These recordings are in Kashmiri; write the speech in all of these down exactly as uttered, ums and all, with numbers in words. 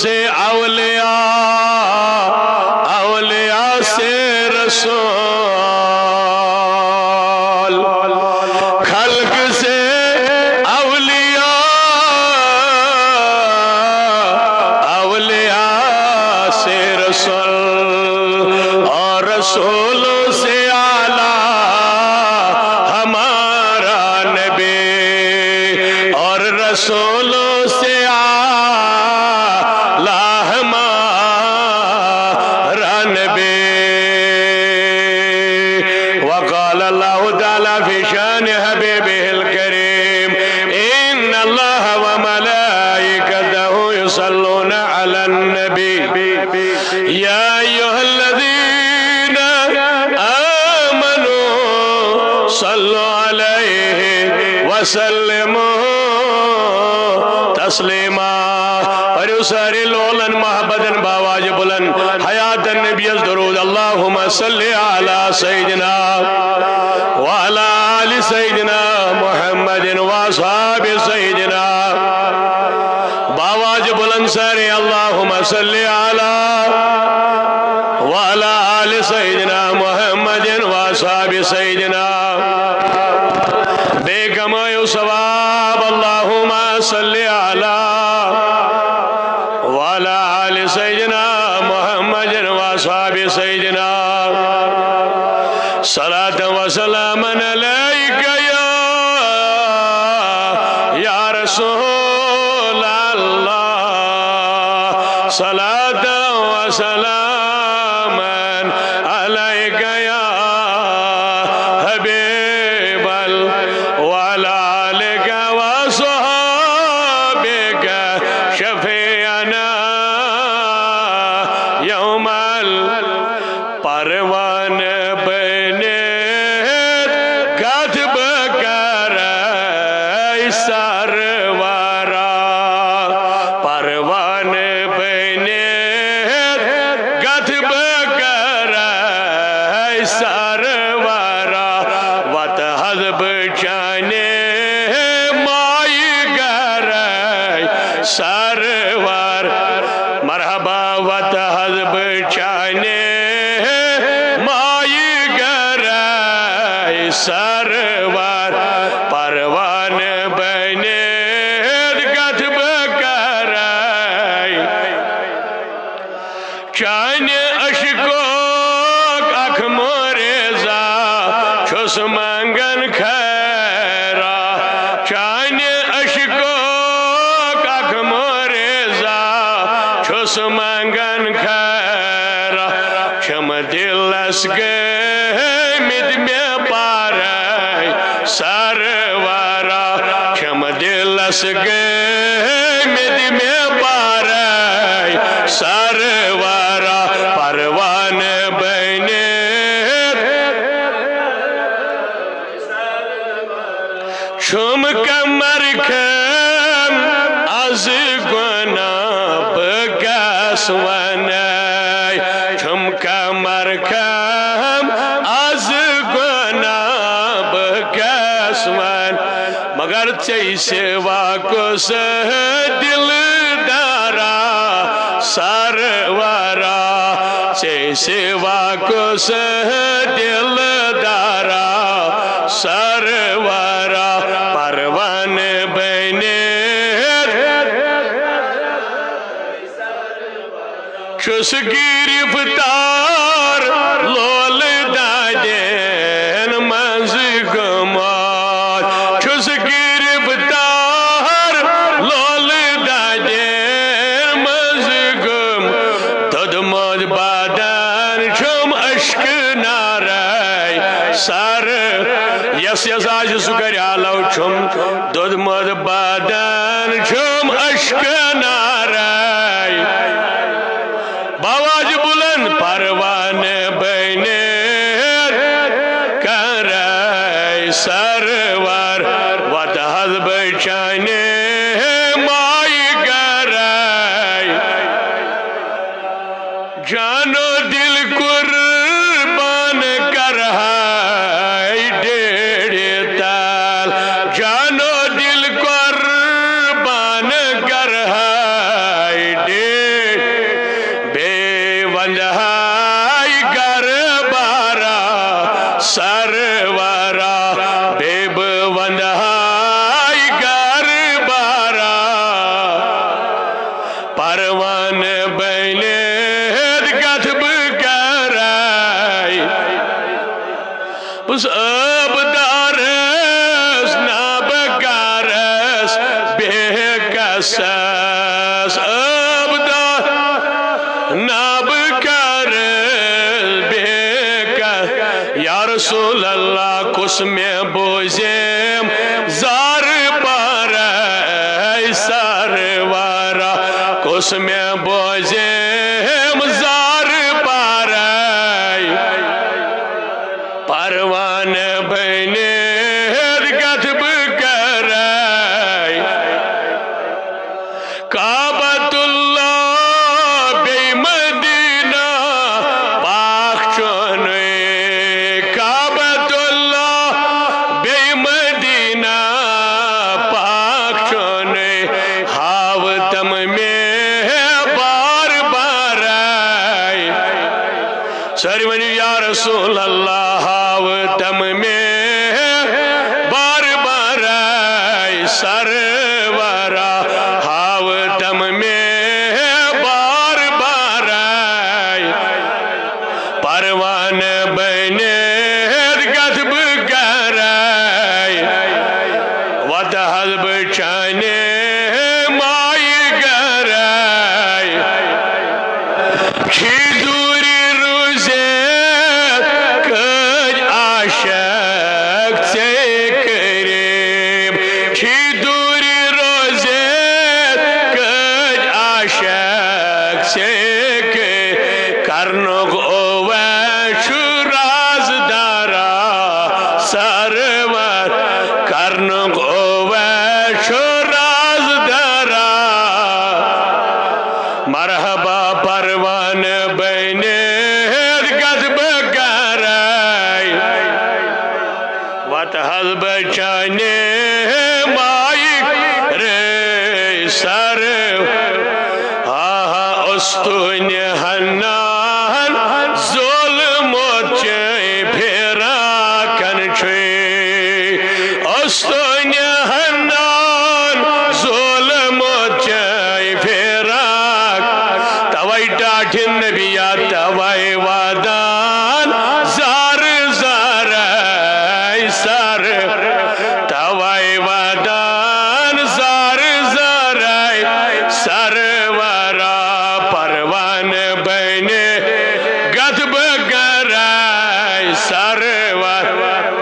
سے اولیاء، اولیاء سے رسول، خلق سے اولیاء، اولیاء سے رسول، اور رسولوں سے اعلیٰ ہمارا نبی، اور رسولوں سے اعلیٰ ہمارا نبی۔ وقال الله تعالى في شأن حبيبه الكريم: إن الله وملائكته يصلون على النبي، يا أيها الذين آمنوا صلوا عليه وسلموا تسليما۔ پٔرِو سٲری لولن محبتن باواز بلند حیاتن نبیس درود: اللهم صل على سيدنا وعلى آل سيدنا محمد وأصحاب سيدنا۔ باواز بلند سارے: اللهم صل على وعلى آل سيدنا محمد وأصحاب سيدنا۔ بیٚیہِ کمٲیِو ثواب: اللهم صل على وعلى آل سيدنا محمد وأصحاب سيدنا۔ صلاة وسلاما عليك يا، يا رسول الله، صلاة وسلاما عليك يا حبيب ال-، وعلى آلك وصحابك شفيعنا يوم ال-، پروان بنت کتھ بہ کرے سرورا، پروان بنت کتھ بہ کرے سرورا، وتہ حض بہ چانے مائی گرے سرور۔ مرحبا وتہ حض بہ چانے مائی گرے سرور، پروان بنت کتھ بہ کرے۔ چانہِ عشقُک اکھ معجزہ چھُس منگان خیرا۔ چانہِ عشقُک اکھ معجزہ چھُس منگان خیرا۔ چھِم دِلس گٔمٕتۍ مےٚ پارے سرورا، چھِم دِلس گٔمٕتۍ مےٚ پارے سرورا، پروان بٔنِتھ۔ چھُم کمر کھم از گۄناہ بہٕ کس ونے، چھُم کمر کھم از گۄناہ بہٕ کس ون۔ مگر ژے سوا کُس دلدارا سرورا، ژے سوا کُس دلدارا سرورا، پروان بٔنِتھ۔ چھُس گرفتار لولہٕ دادٮ۪ن منٛز گوٚمُت، چھُس گرفتار لولہٕ دادٮ۪ن منٛز گوٚمُت۔ دوٚدمُت بدن چھُم اشکہٕ نارے سر، یس یس آسہِ سُہ کرِ آلو۔ چھُم دوٚدمُت بدن چھُم اشکہٕ نارے، باواز بلند پروان بٔنِتھ کرے سرور، وتہ حض بہ چانے مائی گرے۔ جانو دل قربان کرہاے ڈیڑِ تل، جانو دل قربان کرہاے ڈیڑِ ساس ٲبدہ ناب کر بیکہ۔ یا رسول اللہ، کُس مےٚ بوزیم زار پرے سرورا، کُس مےٚ بوزیم زار پرے۔ پروانہٕ بٔنِتھ گژھٕ بہٕ گرے۔ کعبۃ اللہ بیٚیہِ مدینہ پاک چھُنہٕ۔ کعبۃ اللہ بیٚیہِ مدینہ پاک چھُنہٕ۔ ہاو تم مےٚ بار بارے۔ سٲری ؤنِو، یا رسول اللہ، ہاو تم مےٚ بار بارے سرورا، ہاو تم مےٚ بار بارے۔ پروانہٕ بٔنِتھ گژھٕ بہٕ گرے۔ وتہٕ حظ بہٕ چانہِ مایہِ گرے۔ چھی دوٗرِ روٗزِتھ کٔرۍ عاشق ژے قریٖب۔ چھی دوٗرِ روٗزِتھ کٔرۍ عاشق ژے قریٖب۔ کرنُک اوے چھُ رازدارا سرور۔ کرنُک اوے چھُ رازدارا۔ مرحبا پروانہٕ بٔنِتھ گژھٕ بہٕ گرے۔ وتہٕ حظ بہٕ چانہِ مایہِ گرے سر۔ آہا، اوستونہِ ہنان ظلمت چے فراقن چھُے۔ اوستونہِ ہنان ظلمت چے فراق۔ توے ٹاٹھہِ نبیا، توے ودان زار زارے سر۔ توے ودان زار زارے سرورا۔ پروانہٕ بٔنِتھ گژھٕ بہٕ گرے سرور۔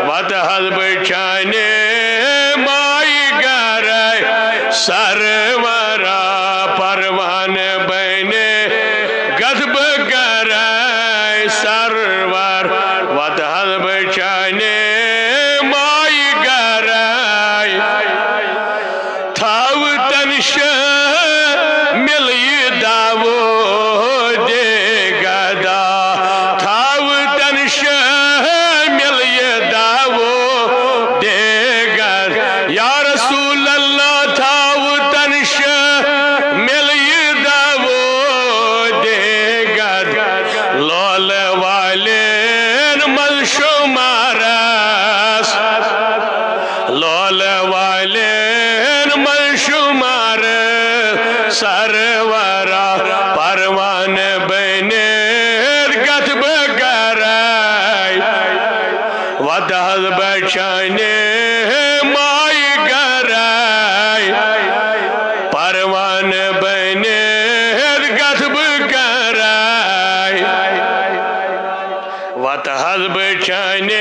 وتہٕ حظ بہٕ چانہِ مایہِ گرے سرورا۔ پروانہٕ بٔنِتھ گژھٕ بہٕ گرے سرور۔ وتہٕ حظ بہٕ چانہِ مایہِ گرے۔ تھاو تن شٲمِل یہِ داوودِ گدا۔ تھاو تن شٲمِل یہِ داوودِ گدا۔ یا رسول اللہ، تھاو تن شٲمِل یہِ داوودِ گدا۔ لولہٕ والٮ۪ن منٛز شمارس، لولہٕ والٮ۪ن منٛز شمارس سرورا۔ پروانہٕ بٔنِتھ گژھٕ بہٕ گرے۔ وتہٕ حظ بہٕ چانہِ مایہِ گرے۔ پروانہٕ بٔنِتھ گژھٕ بہٕ گرے۔ وتہٕ حظ بہٕ چانہِ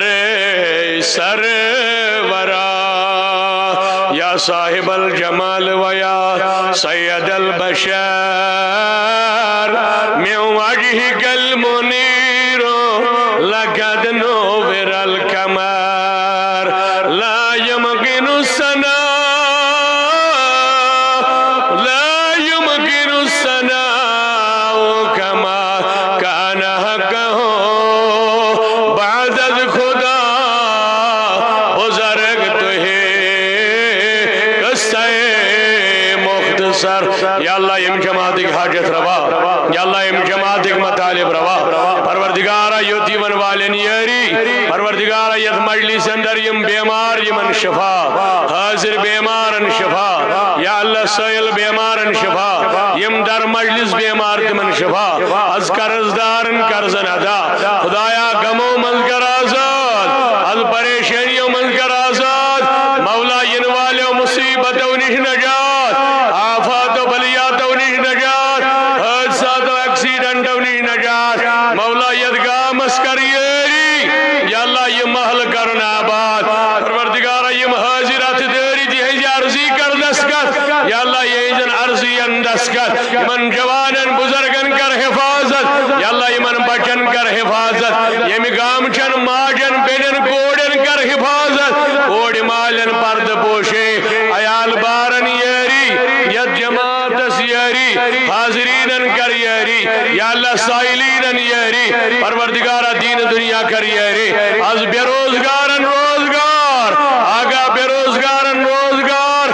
رے سرورا۔ یا صاحب الجمال و یا سید البشر، من وجهك المنير لقد نور القمر، لا يمكن الثناء، لا يمكن الثناء كما كان حقه بعد از خدا بزرگ تو ہے۔ قصہ مختصر۔ یا اللہ، ییٚمہِ جماعتٕکۍ حاجت روا۔ یا اللہ، ییٚمہِ جماعتٕکۍ مطالب روا۔ پروردگارا، یوٚت یِمن والٮ۪ن یٲری۔ پروردگارا، یتھ مجلس اندر یِم بیمار، یِمن شفا۔ حاضر بیمارن شفا۔ یا اللہ، سٲیِل بیمارن شفا۔ یِم در مجلس بیمار، تِمن شفا۔ از قرض دارن قرضن ادا۔ خدایا، غمو منٛز کر آزاد۔ از پریشانیو منٛز کر آزاد۔ مولا، یِنہٕ والیو مصیبت مصیبتو نش نجات، آفات و بلیاتو نش نجات، حادثات و ایکسیڈنٹو نش نجات۔ مولا، یتھ گامس کر یٲری، یا اللہ، یہ محلہ کرن آباد۔ پروردگارا، یم حاضر اتھ دٲری، تہنزِ عرضی کر دستخط۔ یا اللہ، یہنزن عرضین دستخط۔ یمن جوانن بزرگن کر حفاظت۔ یا اللہ، یمن بچن کر حفاظت۔ یمہ گامچن ماجن، بینن، کورین کر حفاظت۔ کورِ مالین پردہ پوشے۔ عیال بارن یٲری، یتھ جماعتس یٲری، حاضرینن کر یٲری۔ یا اللہ، سائلینن یٲری۔ پروردگارا، دین دنیا کر یٲری۔ از بے روزگارن روزگار، آگاہ بے روزگارن روزگار،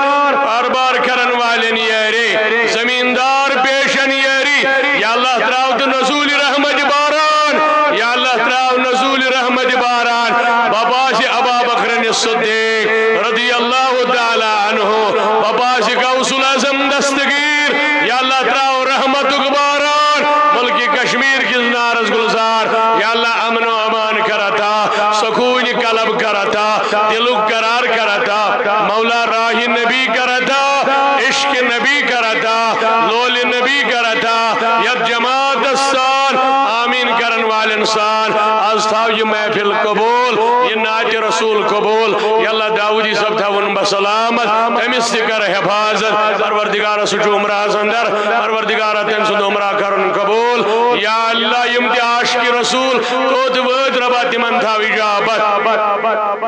کاربار کرن والین یٲری، زمیندار پیشن یٲری۔ یا اللہ، تراو تو نزول رحمت باران۔ یا اللہ، تراو نزول رحمت باران۔ بپاسِ ابا بکر صدیق رضی اللہ تعالی عنہ، بپاسِ غوث الاعظم دستگیر۔ یا اللہ، تراو رحمتک باران ملکِ کشمیر کس نارس گلزار۔ یا اللہ، امن و امان کر عطا، سکون قلب کر عطا، دلک قرار کر عطا۔ مولا، راہِ نبی کر عطا، عشقِ نبی کر عطا، لولِ نبی کر عطا۔ یتھ جماعتس سان، آمین کرن والین سان، از تھاو یہ محفل قبول، یہ نعتِ رسول قبول۔ یا اللہ، داؤدی صٲب تھاوُن بسلامت، تمس تہِ کر حفاظت۔ پروردگارا، سہ چھُ عمرہس اندر، پروردگارا، تمۍ سُنٛد عمرہ کرُن قبول۔ یا اللہ، یم تہِ عاشقِ رسول توت وٲتۍ، ربا، تمن تھاو اجابت۔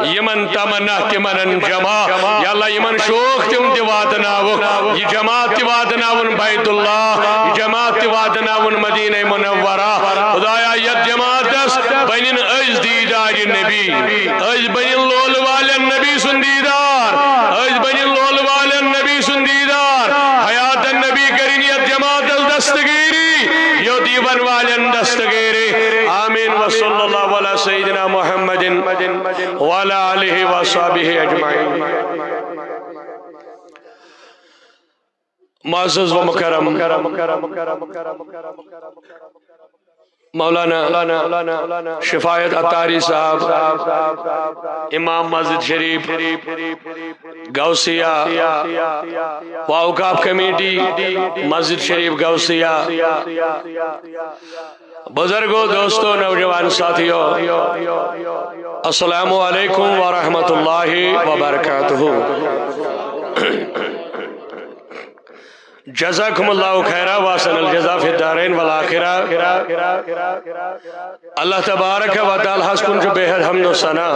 یمن تمنا تمن جمع، یا اللہ، یمن شوق تم تہِ واتناوُکھ، یہ جماعت تہِ واتناوُن بیت اللہ، یہ جماعت تہِ واتناوُن مدینہ منورہ۔ خدایا، یتھ جماعتس بنن أسۍ دیدارِ نبی، أسۍ بنن لولہٕ والین نبی سُنٛد دیدار، أسۍ بنن لولہٕ والین نبی سُنٛد دیدار۔ حیاتن نبی کرن یتھ جماعتس دستگیری، یوت یمن والین دستگیری۔ آمین۔ وصلی اللہ علی سیدنا محمد وعلی آلہ وصحبہ اجمعین۔ معزز و مکرم مولانا شفایت عطاری صاحب، امام مسجد شریف غوثیہ و اوقاف کمیٹی مسجد شریف غوثیہ، بزرگو، دوستو، نوجوان ساتھیو، السلام علیکم ورحمۃ اللہ وبرکاتہ۔ جزاکم اللہ خیرا واحسن الجزا فی الدارین والآخرہ۔ اللہ تبارک و تعالیٰ ہس کُن چھُ بے حد حمد و ثنا۔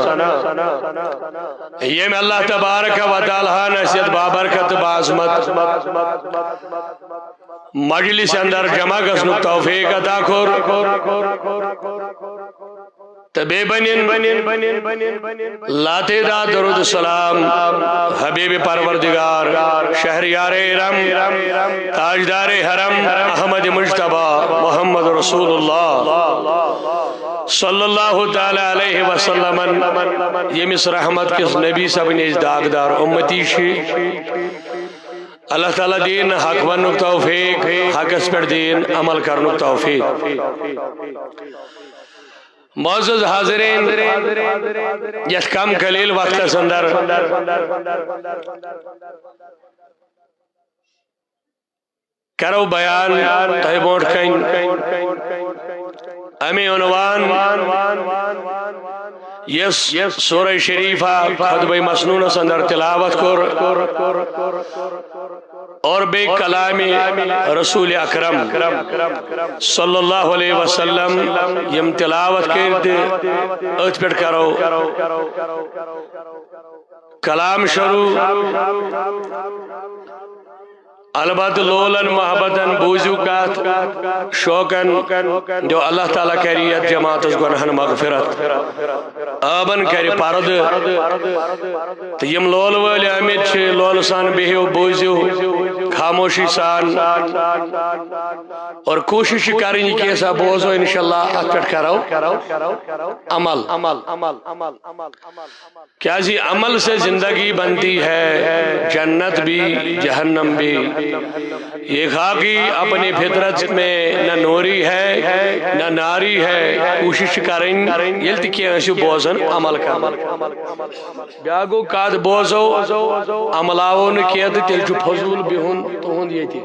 ییٚمۍ اللہ تبارک و تعالیٰ ہن اسہِ یتھ بابرکت تہٕ باعظمت مجلس اندر جمع گژھنُک توفیق عطا کوٚر۔ تہٕ بیٚیہِ بنن لاتعداد درود و سلام حبیب پروردگار، شہریار حرم، تاجدار حرم، احمد مجتبی محمد رسول اللہ صلی اللہ تعالیٰ علیہ وسلم، ییٚمِس رحمت کِس نبی صٲبٕنۍ أسۍ داغدار امتی چھِ۔ اللہ تعالیٰ دین حق وننُک توفیق، حقس پٮ۪ٹھ دین عمل کرنُک توفیق۔ معزز حاضرین، یتھ کم قلیل وقتس اندر کرو بیان تۄہہِ برونٛٹھ کنۍ امی عنوان، یس سورہ شریفہ خطبہ مسنونس اندر تلاوت کوٚر، اور بیٚیہِ کلام رسول اکرم صلی اللہ علیہ وسلم یم تلاوت کٔرۍ تہٕ أتھۍ پٮ۪ٹھ کرو کلام شروع۔ البتہ لولن محبتن بوٗزِو کتھ، شوقن دیو، اللہ تعالیٰ کرِ یتھ جماعتس گناہن مغفرت، عٲبن کرِ پردٕ۔ تہٕ یم لولہٕ وٲلۍ آمٕتۍ چھِ، لولہٕ سان بِہِو، بوٗزِو، خاموشی سان اور کوشش کریں کہ ایسا بوزو، انشاءاللہ اتھ پہ کرو عمل۔ کیا جی، عمل سے زندگی بنتی ہے، جنت بھی جہنم بھی۔ یہ خاکی اپنی فطرت میں نہ نوری ہے نہ ناری ہے۔ کوشش کریں ییٚلہِ تہِ کینٛہہ ٲسِو بوزان، عمل کرو۔ بیاکھ گوٚو، کتھ بوزو، عمل آو نہٕ کینٛہہ تہٕ تیٚلہِ چھُ فضوٗل بِہُن تُہُنٛد ییٚتہِ۔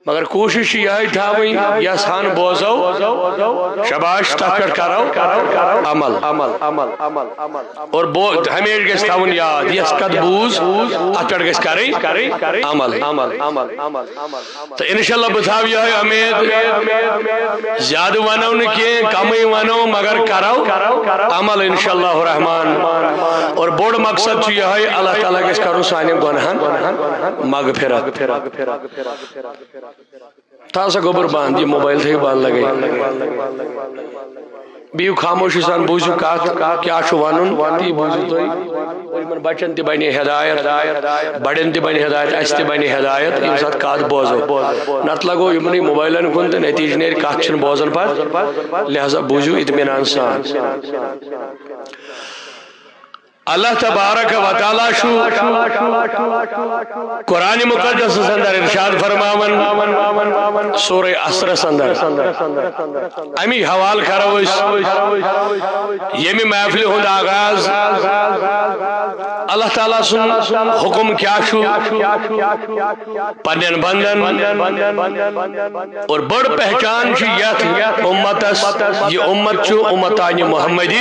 مگر کوٗشِش چھِ یِہوٚے تھاوٕنۍ، یۄس ہن بوزو، شاباش، تتھ پٮ۪ٹھ کرو عمل۔ اور بو-، ہمیشہِ گژھِ تھاوُن یاد، یۄس کتھ بوٗز، اتھ پٮ۪ٹھ گژھِ کرٕنۍ عمل۔ تہٕ انشاءاللہ بہٕ تھاوٕ یِہوٚے اُمید، زیادٕ ونو نہٕ کینٛہہ، کمٕے ونو، مگر کرو عمل انشاءاللہ الرحمن۔ اور بوٚڑ مقصد چھُ یِہوٚے، اللہ تعالیٰ گژھِ کرُن سانٮ۪ن گۄنہن مغفرت۔ تھاو سا گوٚبُر بنٛد، یہِ موبایل تھٲیِو بنٛد لگٲیِتھ۔ بِہِو خاموشی سان، بوٗزِو کتھ، کیٛاہ چھُ ونُن، تی بوٗزِو تُہۍ۔ اور یِمن بچن تہِ بنہِ ہدایت، بڑٮ۪ن تہِ بنہِ ہدایت، اسہِ تہِ بنہِ ہدایت، ییٚمہِ ساتہٕ کتھ بوزو۔ نتہٕ لگو یِمنٕے موبایلن کُن تہٕ نتیجہٕ نیرِ کتھ چھِنہٕ بوزان پتہٕ۔ لہذا بوٗزِو اطمینان سان۔ اللہ تبارک و تعالیٰ چھُ قرآن مقدسس اندر ارشاد فرماوان، سورہ عصرس اندر۔ امی حوالہٕ کرو أسۍ ییٚمہِ محفلہِ ہُنٛد آغاز۔ اللہ تعالیٰ سُنٛد حکم کیٛاہ چھُ پننٮ۪ن بندن؟ اور بٔڑ پہچان چھِ یتھ امتس، یہِ امت چھُ امتان محمدی۔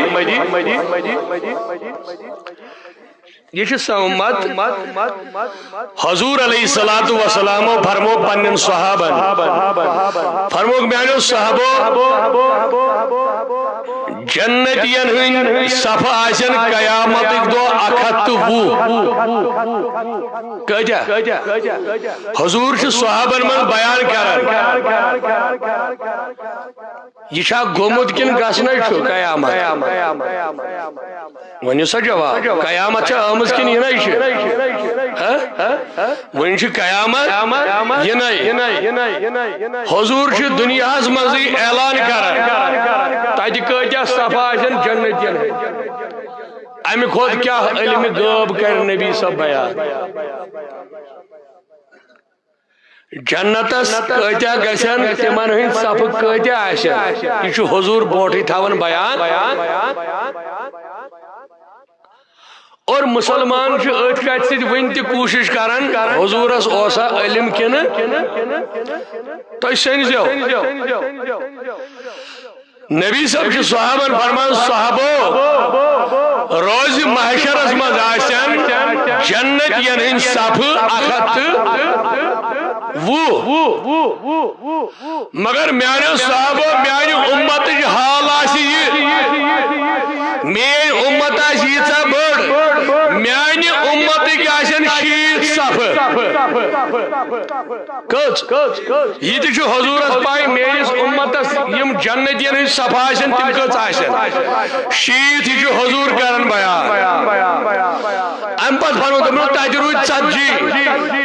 یہ چھِ سۄ امت۔ حضور علیہ الصلوۃ والسلام فرمو پنن صحابن، فرموک، میانیو صحابو، جنتین ہٕنٛدۍ صفہٕ آسن قیامتٕکۍ دۄہ اکھ ہتھ تہٕ وُہ۔ کٲتیاہ؟ حضور چھُ صحابن منٛز بیان کران۔ یہِ چھا گوٚمُت کِنہٕ گژھنَے چھُ قیامت؟ ؤنِو سا جواب، قیامت چھا آمٕژ کِنہٕ یِنَے چھِ؟ ہہ؟ وٕنہِ چھِ قیامت یِنَے۔ حضور چھُ دُنیاہَس منٛزٕے اعلان کران، تَتہِ کۭتیٛاہ صفہٕ آسن جنتین ہٕنٛدۍ۔ اَمہِ کھۄتہٕ کیٛاہ علمِ غٲب کرِ نبی صٲب بیان؟ جنتس کۭتیاہ گژھن، تِمن ہٕنٛدۍ صفہٕ کۭتیاہ آسن، یہِ چھُ حضور برونٹھٕے تھاوان بیان۔ اور مسلمان چھُ أتھۍ کتھِ سۭتۍ وٕنہِ تہِ کوٗشِش کران، حضورس اوسا علم کِنہٕ تُہۍ سٔنزیو؟ نبی صٲب چھُ صحابن فرمان، صحابو، روزِ محشرس منٛز آسن جنتین ہٕنٛدۍ صفہٕ اکھ ہتھ تہٕ وُہ۔ مگر میانیو صحابو، میانہِ امتٕچ حال آسہِ یہِ، میٲنۍ امت آسہِ ییٖژاہ بٔڑ، میانہِ امتٕکۍ آسن شیٖتھ صفہٕ۔ کٔژ؟ یہِ تہِ چھُ حضورس پاے، میٲنِس امتس یِم جنتین ہٕنٛدۍ صفہٕ آسن، تِم کٔژ آسن؟ شیٖتھ۔ یہِ چھُ حضور کران بیان۔ امہِ پتہٕ فرموو تِمو، تتہِ روٗدۍ ژتجی۔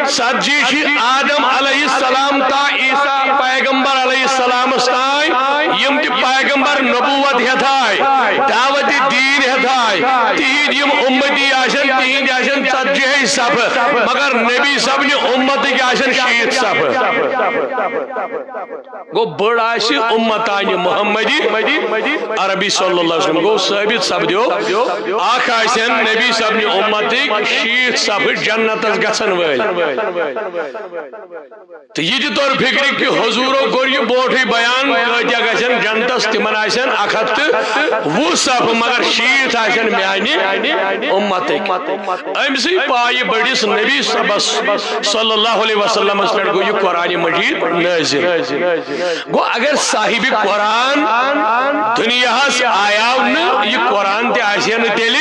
ژتجی چھِ آدم علیہ السلام تا عیسیٰ پیغمبر علیہ السلامس تام، یِم تہِ پیغمبر نبوت ہیتھ آے، دعوت دین ہیتھ آے، تِہنٛدۍ یِم امتی آسن، تِہنٛدۍ آسن ژتجی صفہٕ، مگر نبی صٲبنہِ امتٕکۍ آسن شیٖتھ صفہٕ۔ گوٚو، بٔڑ آسہِ امتانِ محمدی عربی صلی اللہ علیہ وسلم۔ گوٚو، ثٲبت سپدیو، اکھ آسن نبی صٲبنہِ امتٕکۍ شیٖتھ صفہٕ جنتس گژھن وٲلۍ۔ تہٕ یہِ تہِ توٚر فِکرِ کہِ حضوٗرو کوٚر یہِ برونٹھٕے بیان، کۭتیاہ گژھن جنتس، تِمن آسن اکھ ہتھ تہٕ وُہ صفہٕ، مگر شیٖتھ آسن میانہِ امتٕکۍ۔ أمۍ سٕے پایہِ بٔڑِس نبی صٲبس صلی اللہ علیہ وسلمس پٮ۪ٹھ گوٚو یہِ قرآن مجید نٲزِل۔ گوٚو، اگر صاحب قرآن دُنیاہس آیاو نہٕ، یہِ قرآن تہِ آسہِ ہے نہٕ تیٚلہِ۔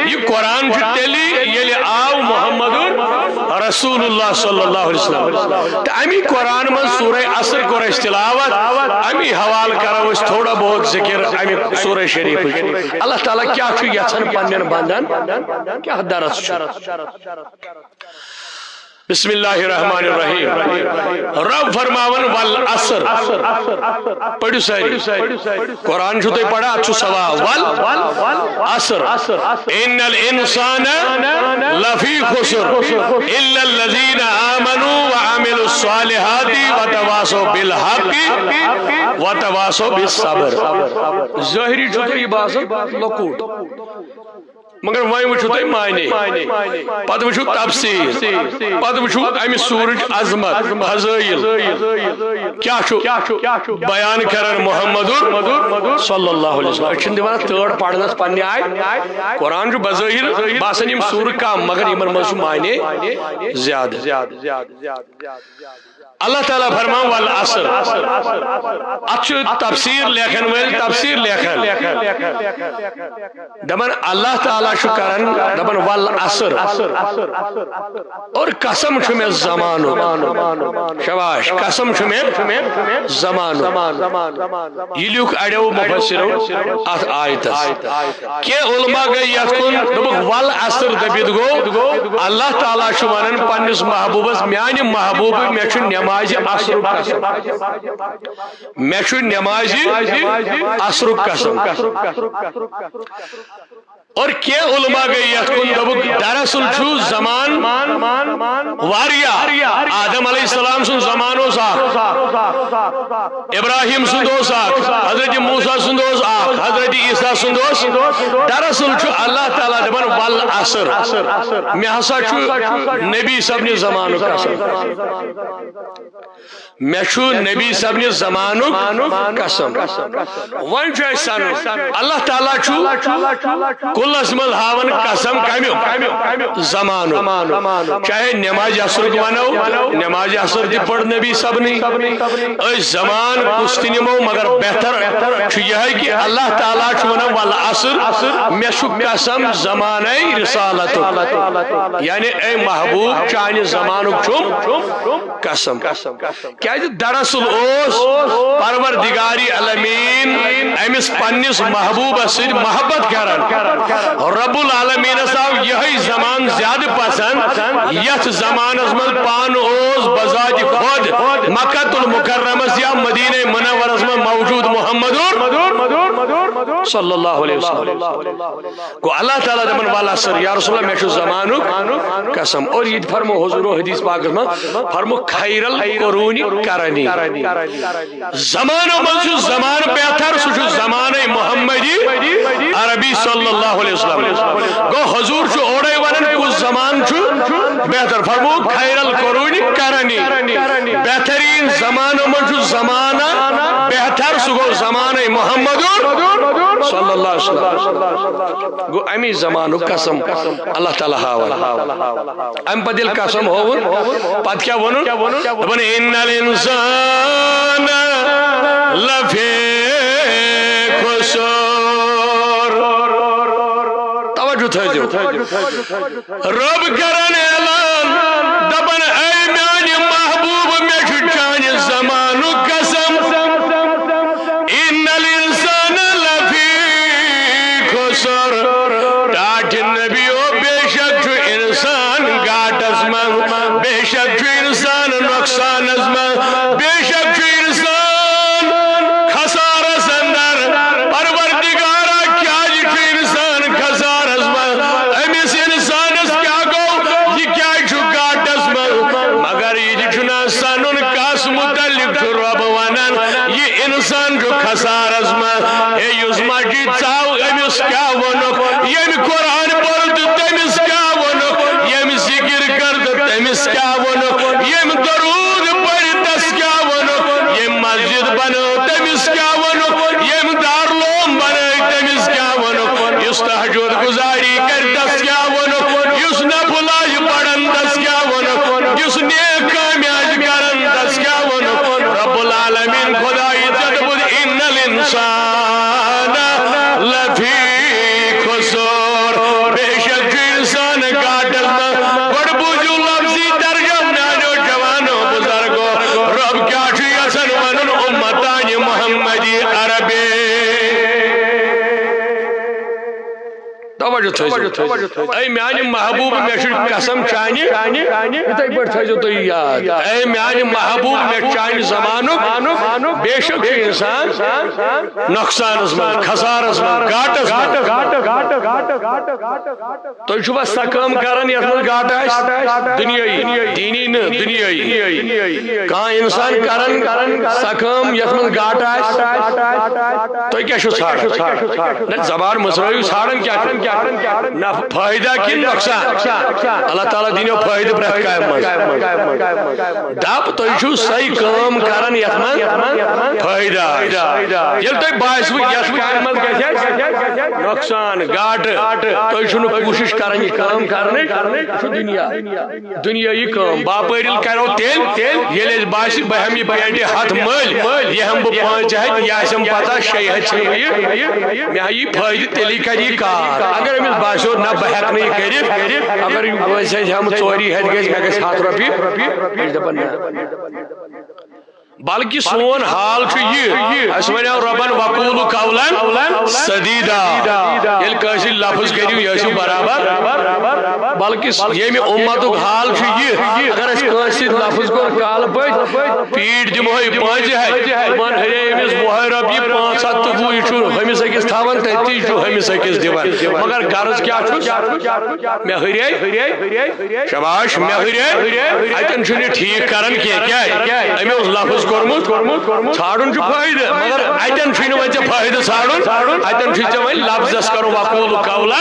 یہِ قرآن چھُ تیٚلہِ، ییٚلہِ آو محمد رسول اللہ صلی اللہ علیہ وسلم۔ تہٕ امی قرآن منٛز سورہ عصر کوٚر اَسہِ تلاوت، امی حوالہٕ کرو أسۍ تھوڑا بہت ذکر امی سورہ شریفٕچ۔ اللہ تعالیٰ کیٛاہ چھُ یژھان پننٮ۪ن بندن، کیٛاہ درس چھُ؟ بسم اللہ الرحمن الرحیم۔ رب فرماون والعصر۔ پڑھو ساری۔ قرآن چھو تُہۍ پڑھان، اتھ چھو ثواب۔ والعصر۔ ان الانسان لفی خسر الا الذین آمنوا وعملوا الصالحات وتواصوا بالحق وتواصوا بالصبر۔ ظاہری چھو تُہۍ یہِ باسان لۄکُٹ۔ مگر وۄنۍ وٕچھِو تُہۍ معنی، پتہٕ وٕچھِو تفسیر، پتہٕ وٕچھِو امہِ سورٕچ عظمت، فضٲیل کیٛاہ چھُ بیان کران محمد صلی اللہ علیہ وسلم۔ أسۍ چھِنہٕ دِوان تٲڑ پرنس پننہِ آیہِ۔ قرآن چھُ بظٲہر باسان یِم سورٕ کم، مگر یِمن منٛز چھُ معنی زیادٕ۔ اللہ تعالیٰ فرمان والعصر۔ اتھ چھُ تفسیر لیکھن وٲلۍ تفسیر لیکھان۔ دپان اللہ تعالیٰ چھُ کران، دپان والعصر۔ اور قسم چھُ مےٚ زمانُک۔ شاباش، قسم چھُ مےٚ زمانُک۔ یہِ لیوٚکھ اڑیو مفسرو اتھ آیتس۔ کینٛہہ علماء گٔے یتھ کُن، دوٚپُکھ، "ول عصر" دٔپِتھ گوٚو، اللہ تعالیٰ چھُ ونان پننِس محبوبس، "میانہِ محبوبہٕ، مےٚ چھُ نمازِ عصرُک قسم، مےٚ چھُ نمازِ عصرُک قسم۔" اور کینٛہہ علماء گٔے یتھ کُن، دوٚپُکھ، دراصل چھُ زمان واریاہ۔ آدم علیہ السلام سُنٛد زمان اوس اکھ، ابراہیم سُنٛد اوس اکھ، حضرت موسیٰ سُنٛد اوس اکھ، حضرت عیسیٰ سُنٛد اوس۔ دراصل چھُ اللہ تعالیٰ دپان، "والعصر"، مےٚ ہسا چھُ نبی صٲبنہِ زمانُک قسم۔ مےٚ چھُ نبی صٲبنہِ زمانُک قسم۔ وۄنۍ چھُ اَسہِ سَنُن، اللہ تعالیٰ چھُ کُلس منٛز ہاوان قسم کمیُک؟ زمانُک۔ چاہے نماز عصرُک وَنو، نماز عصر تہِ پٔر نبی صٲبنٕے۔ أسۍ زمان کُس تہِ نِمو، مگر بہتر چھُ یِہوٚے کہِ اللہ تعالیٰ چھُ وَنان، "والعصر"، مےٚ چھُ قسم زمانَے رسالتُک۔ یعنی اے محبوب، چانہِ زمانُک چھُم قسم۔ کیازِ دراصل اوس پروردگار عالمین أمِس پننِس محبوبس سۭتۍ محبت کران۔ رب العالمینس آو یِہوٚے زمان زیادٕ پسند، یتھ زمانس منٛز پانہٕ اوس بذات خود مکہ المکرمس یا مدینہ منورس منٛز موجود محمد صلی اللہ علیہ وسلم۔ گوٚو اللہ تعالیٰ دپان، "والعصر"، یا رسول اللہ، مےٚ چھُ زمانُک قسم۔ اور یہِ تہِ فرمو حضورو حدیث پاکس منٛز، فرمو، "خیر القرون قرنی"۔ زمانو منٛز چھُ زمان بہتر، سُہ چھُ زمانَے محمدی عربی صلی اللہ علیہ وسلم۔ گوٚو حضور چھُ اورَے وَنان، کُس زمان چھُ بہتر۔ فرمو، "خیر القرون قرنی"۔ بہتریٖن زمانو منٛز چھُ زمانہ بہتر، سُہ گوٚو زمانَے محمد صلی اللہ علیہ وسلم۔ گوٚو اَمی زمانُک قسم اللہ تعالیٰ ہاوان۔ امہِ پتہٕ ییٚلہِ قسم ہووُن، پتہٕ کیٛاہ ووٚنُن؟ دوٚپُن، "ان الانسان لفی خسر۔" توجہ تھٲیزیو۔ رب کران اعلان، دپان، "اے میانہِ محبوب، مےٚ چھُ چانہِ زمانُک قسم۔ ان الانسان لفی خسر۔" ٹاٹھہِ نبیو، بے شک چھُ انسان گاٹس منٛز، بے شک چھُ انسان نۄقصانس منٛز، بے شک چھُ انسان خسارس اندر۔ پروردگارا، کیازِ چھُ انسان خسارس منٛز؟ أمِس انسانس کیٛاہ گوٚو؟ یہِ کیازِ چھُ گاٹس منٛز؟ مگر یہِ تہِ چھُنہ سنُن، کس متعلق چھُ رب ونان، یہِ انسان چھُ خسارس منٛز۔ ہے، یُس مسجد ژاو، أمِس کیٛاہ ووٚنُکھ؟ ییٚمۍ قرآن پوٚر تہٕ تٔمِس کیٛاہ ووٚنُکھ؟ ییٚمۍ ذکر کٔر تہٕ تٔمِس کیٛاہ ووٚنُکھ؟ ییٚمۍ درود پٔرۍ، تس کیٛاہ ووٚنُکھ؟ ییٚمۍ مسجد بنٲو، تٔمِس کیٛاہ ووٚنُکھ؟ ییٚمۍ دارالعلوم بنٲے، تٔمِس کیٛاہ ووٚنُکھ؟ یُس تہجد گزاری کرِ، تس کیٛاہ ووٚنُکھ؟ یُس نفل آسہِ پران، تس کیٛاہ ووٚنُکھ؟ یُس نیک کامہِ آسہِ کران، تس کیٛاہ ووٚنُکھ؟ رب العالمین خدائی ژےٚ دوٚپُتھ، "ان الانسان لفی خسر۔" بے شک چھُ انسان گاٹس منٛز۔ گۄڈٕ بوٗزِو لفظی ترجمہٕ، میانیو جوانو بزرگو، رب کیٛاہ چھُ یژھان ونُن امتانہِ محمدی عربی؟ توجہ۔ تھٲیزیو۔ اے میانہِ محبوب، مےٚ چھُ قسم چانہِ، یِتھَے پٲٹھۍ تھٲیزیو تُہۍ یاد۔ اے میانہِ محبوب، مےٚ چھُ چانہِ زمانُک، بے شک چھُ انسان نۄقصانس منٛز، خسارس منٛز، گاٹس منٛز۔ تُہۍ چھِوا سۄ کٲم کران یتھ منٛز گاٹہٕ آسہِ؟ دُنیٲیی، دیٖنی نہٕ، دُنیٲیی۔ کانٛہہ انسان کران سۄ کٲم یتھ منٛز گاٹہٕ آسہِ؟ تُہۍ کیٛاہ چھِو ژھانٛڈان؟ نہ، زبان مٔژرٲیِو، ژھانٛڈان کیٛاہ چھِو؟ نہ، فٲیدٕ کِنہٕ نۄقصان؟ اللہ تعالیٰ دِنو فٲیدٕ پرٛٮ۪تھ کامہِ منٛز۔ دَپ، تُہۍ چھِو سۄے کٲم کران یتھ منٛز فٲیدٕ آسہِ۔ ییٚلہِ تۄہہِ باسِوٕ یتھ کامہِ منٛز گژھِ اَسہِ نۄقصان، گاٹہٕ، تُہۍ چھِو نہٕ کوٗشِش کران یہِ کٲم کرنٕچ، یہِ چھُ دُنیا، دُنیٲیی کٲم۔ باپٲرِل کرو تیٚلہِ، ییٚلہِ اَسہِ باسہِ بہٕ ہٮ۪مہٕ یہِ پینٹہِ ہتھ مٔلۍ، یہِ ہٮ۪مہٕ بہٕ پانٛژِ ہتہِ، یہِ آسٮ۪م پتہ شیٚیہِ ہتہِ چھِنہٕ بہٕ یہِ، مےٚ ہا یی فٲیدٕ، تیٚلی کرِ یہِ کار۔ اگر أمِس باسیو نہ بہٕ ہٮ۪کہٕ نہٕ یہِ کٔرِتھ، اگر یہِ وٲنٛسہِ ہٮ۪مہٕ ژوری ہتہِ گژھِ، مےٚ گژھِ ہتھ رۄپیہِ، یہِ چھِ دپان نہ۔ بلکہ سون حال چھُ یہِ، اَسہِ وَنیو رۄبن وقول قولا سدیدا۔ ییٚلہِ کٲنٛسہِ لفظ کٔرِو، یہِ ٲسِو برابر۔ بلکہ ییٚمہِ اُمتُک حال چھُ یہِ، اگر اَسہِ کٲنٛسہِ سۭتۍ لفظ کوٚر کالہٕ پٲٹھۍ، پیٖٹۍ دِمہو یہِ پانٛژِ ہَتہِ، دَپان ہَے أمِس وُہَے رۄپیہِ، پانٛژھ ہَتھ تہٕ وُہ، یہِ چھُ ہُمِس أکِس تھاوان، تٔتی چھُ ہُمِس أکِس دِوان۔ مگر غرض کیٛاہ چھُس؟ مےٚ ہُرے۔ شاباش، مےٚ ہُرے۔ اتٮ۪ن چھُنہٕ یہِ ٹھیٖک کران کینٛہہ۔ کیٛازِ؟ أمۍ اوس لفظ کوٚرمُت، ژھانٛڈُن چھُ فٲیدٕ، مگر اتٮ۪ن چھُے نہٕ وۄنۍ ژےٚ فٲیدٕ ژھانٛڈُن۔ اتٮ۪ن چھُے ژےٚ وۄنۍ لفظس کرُن وقول قولا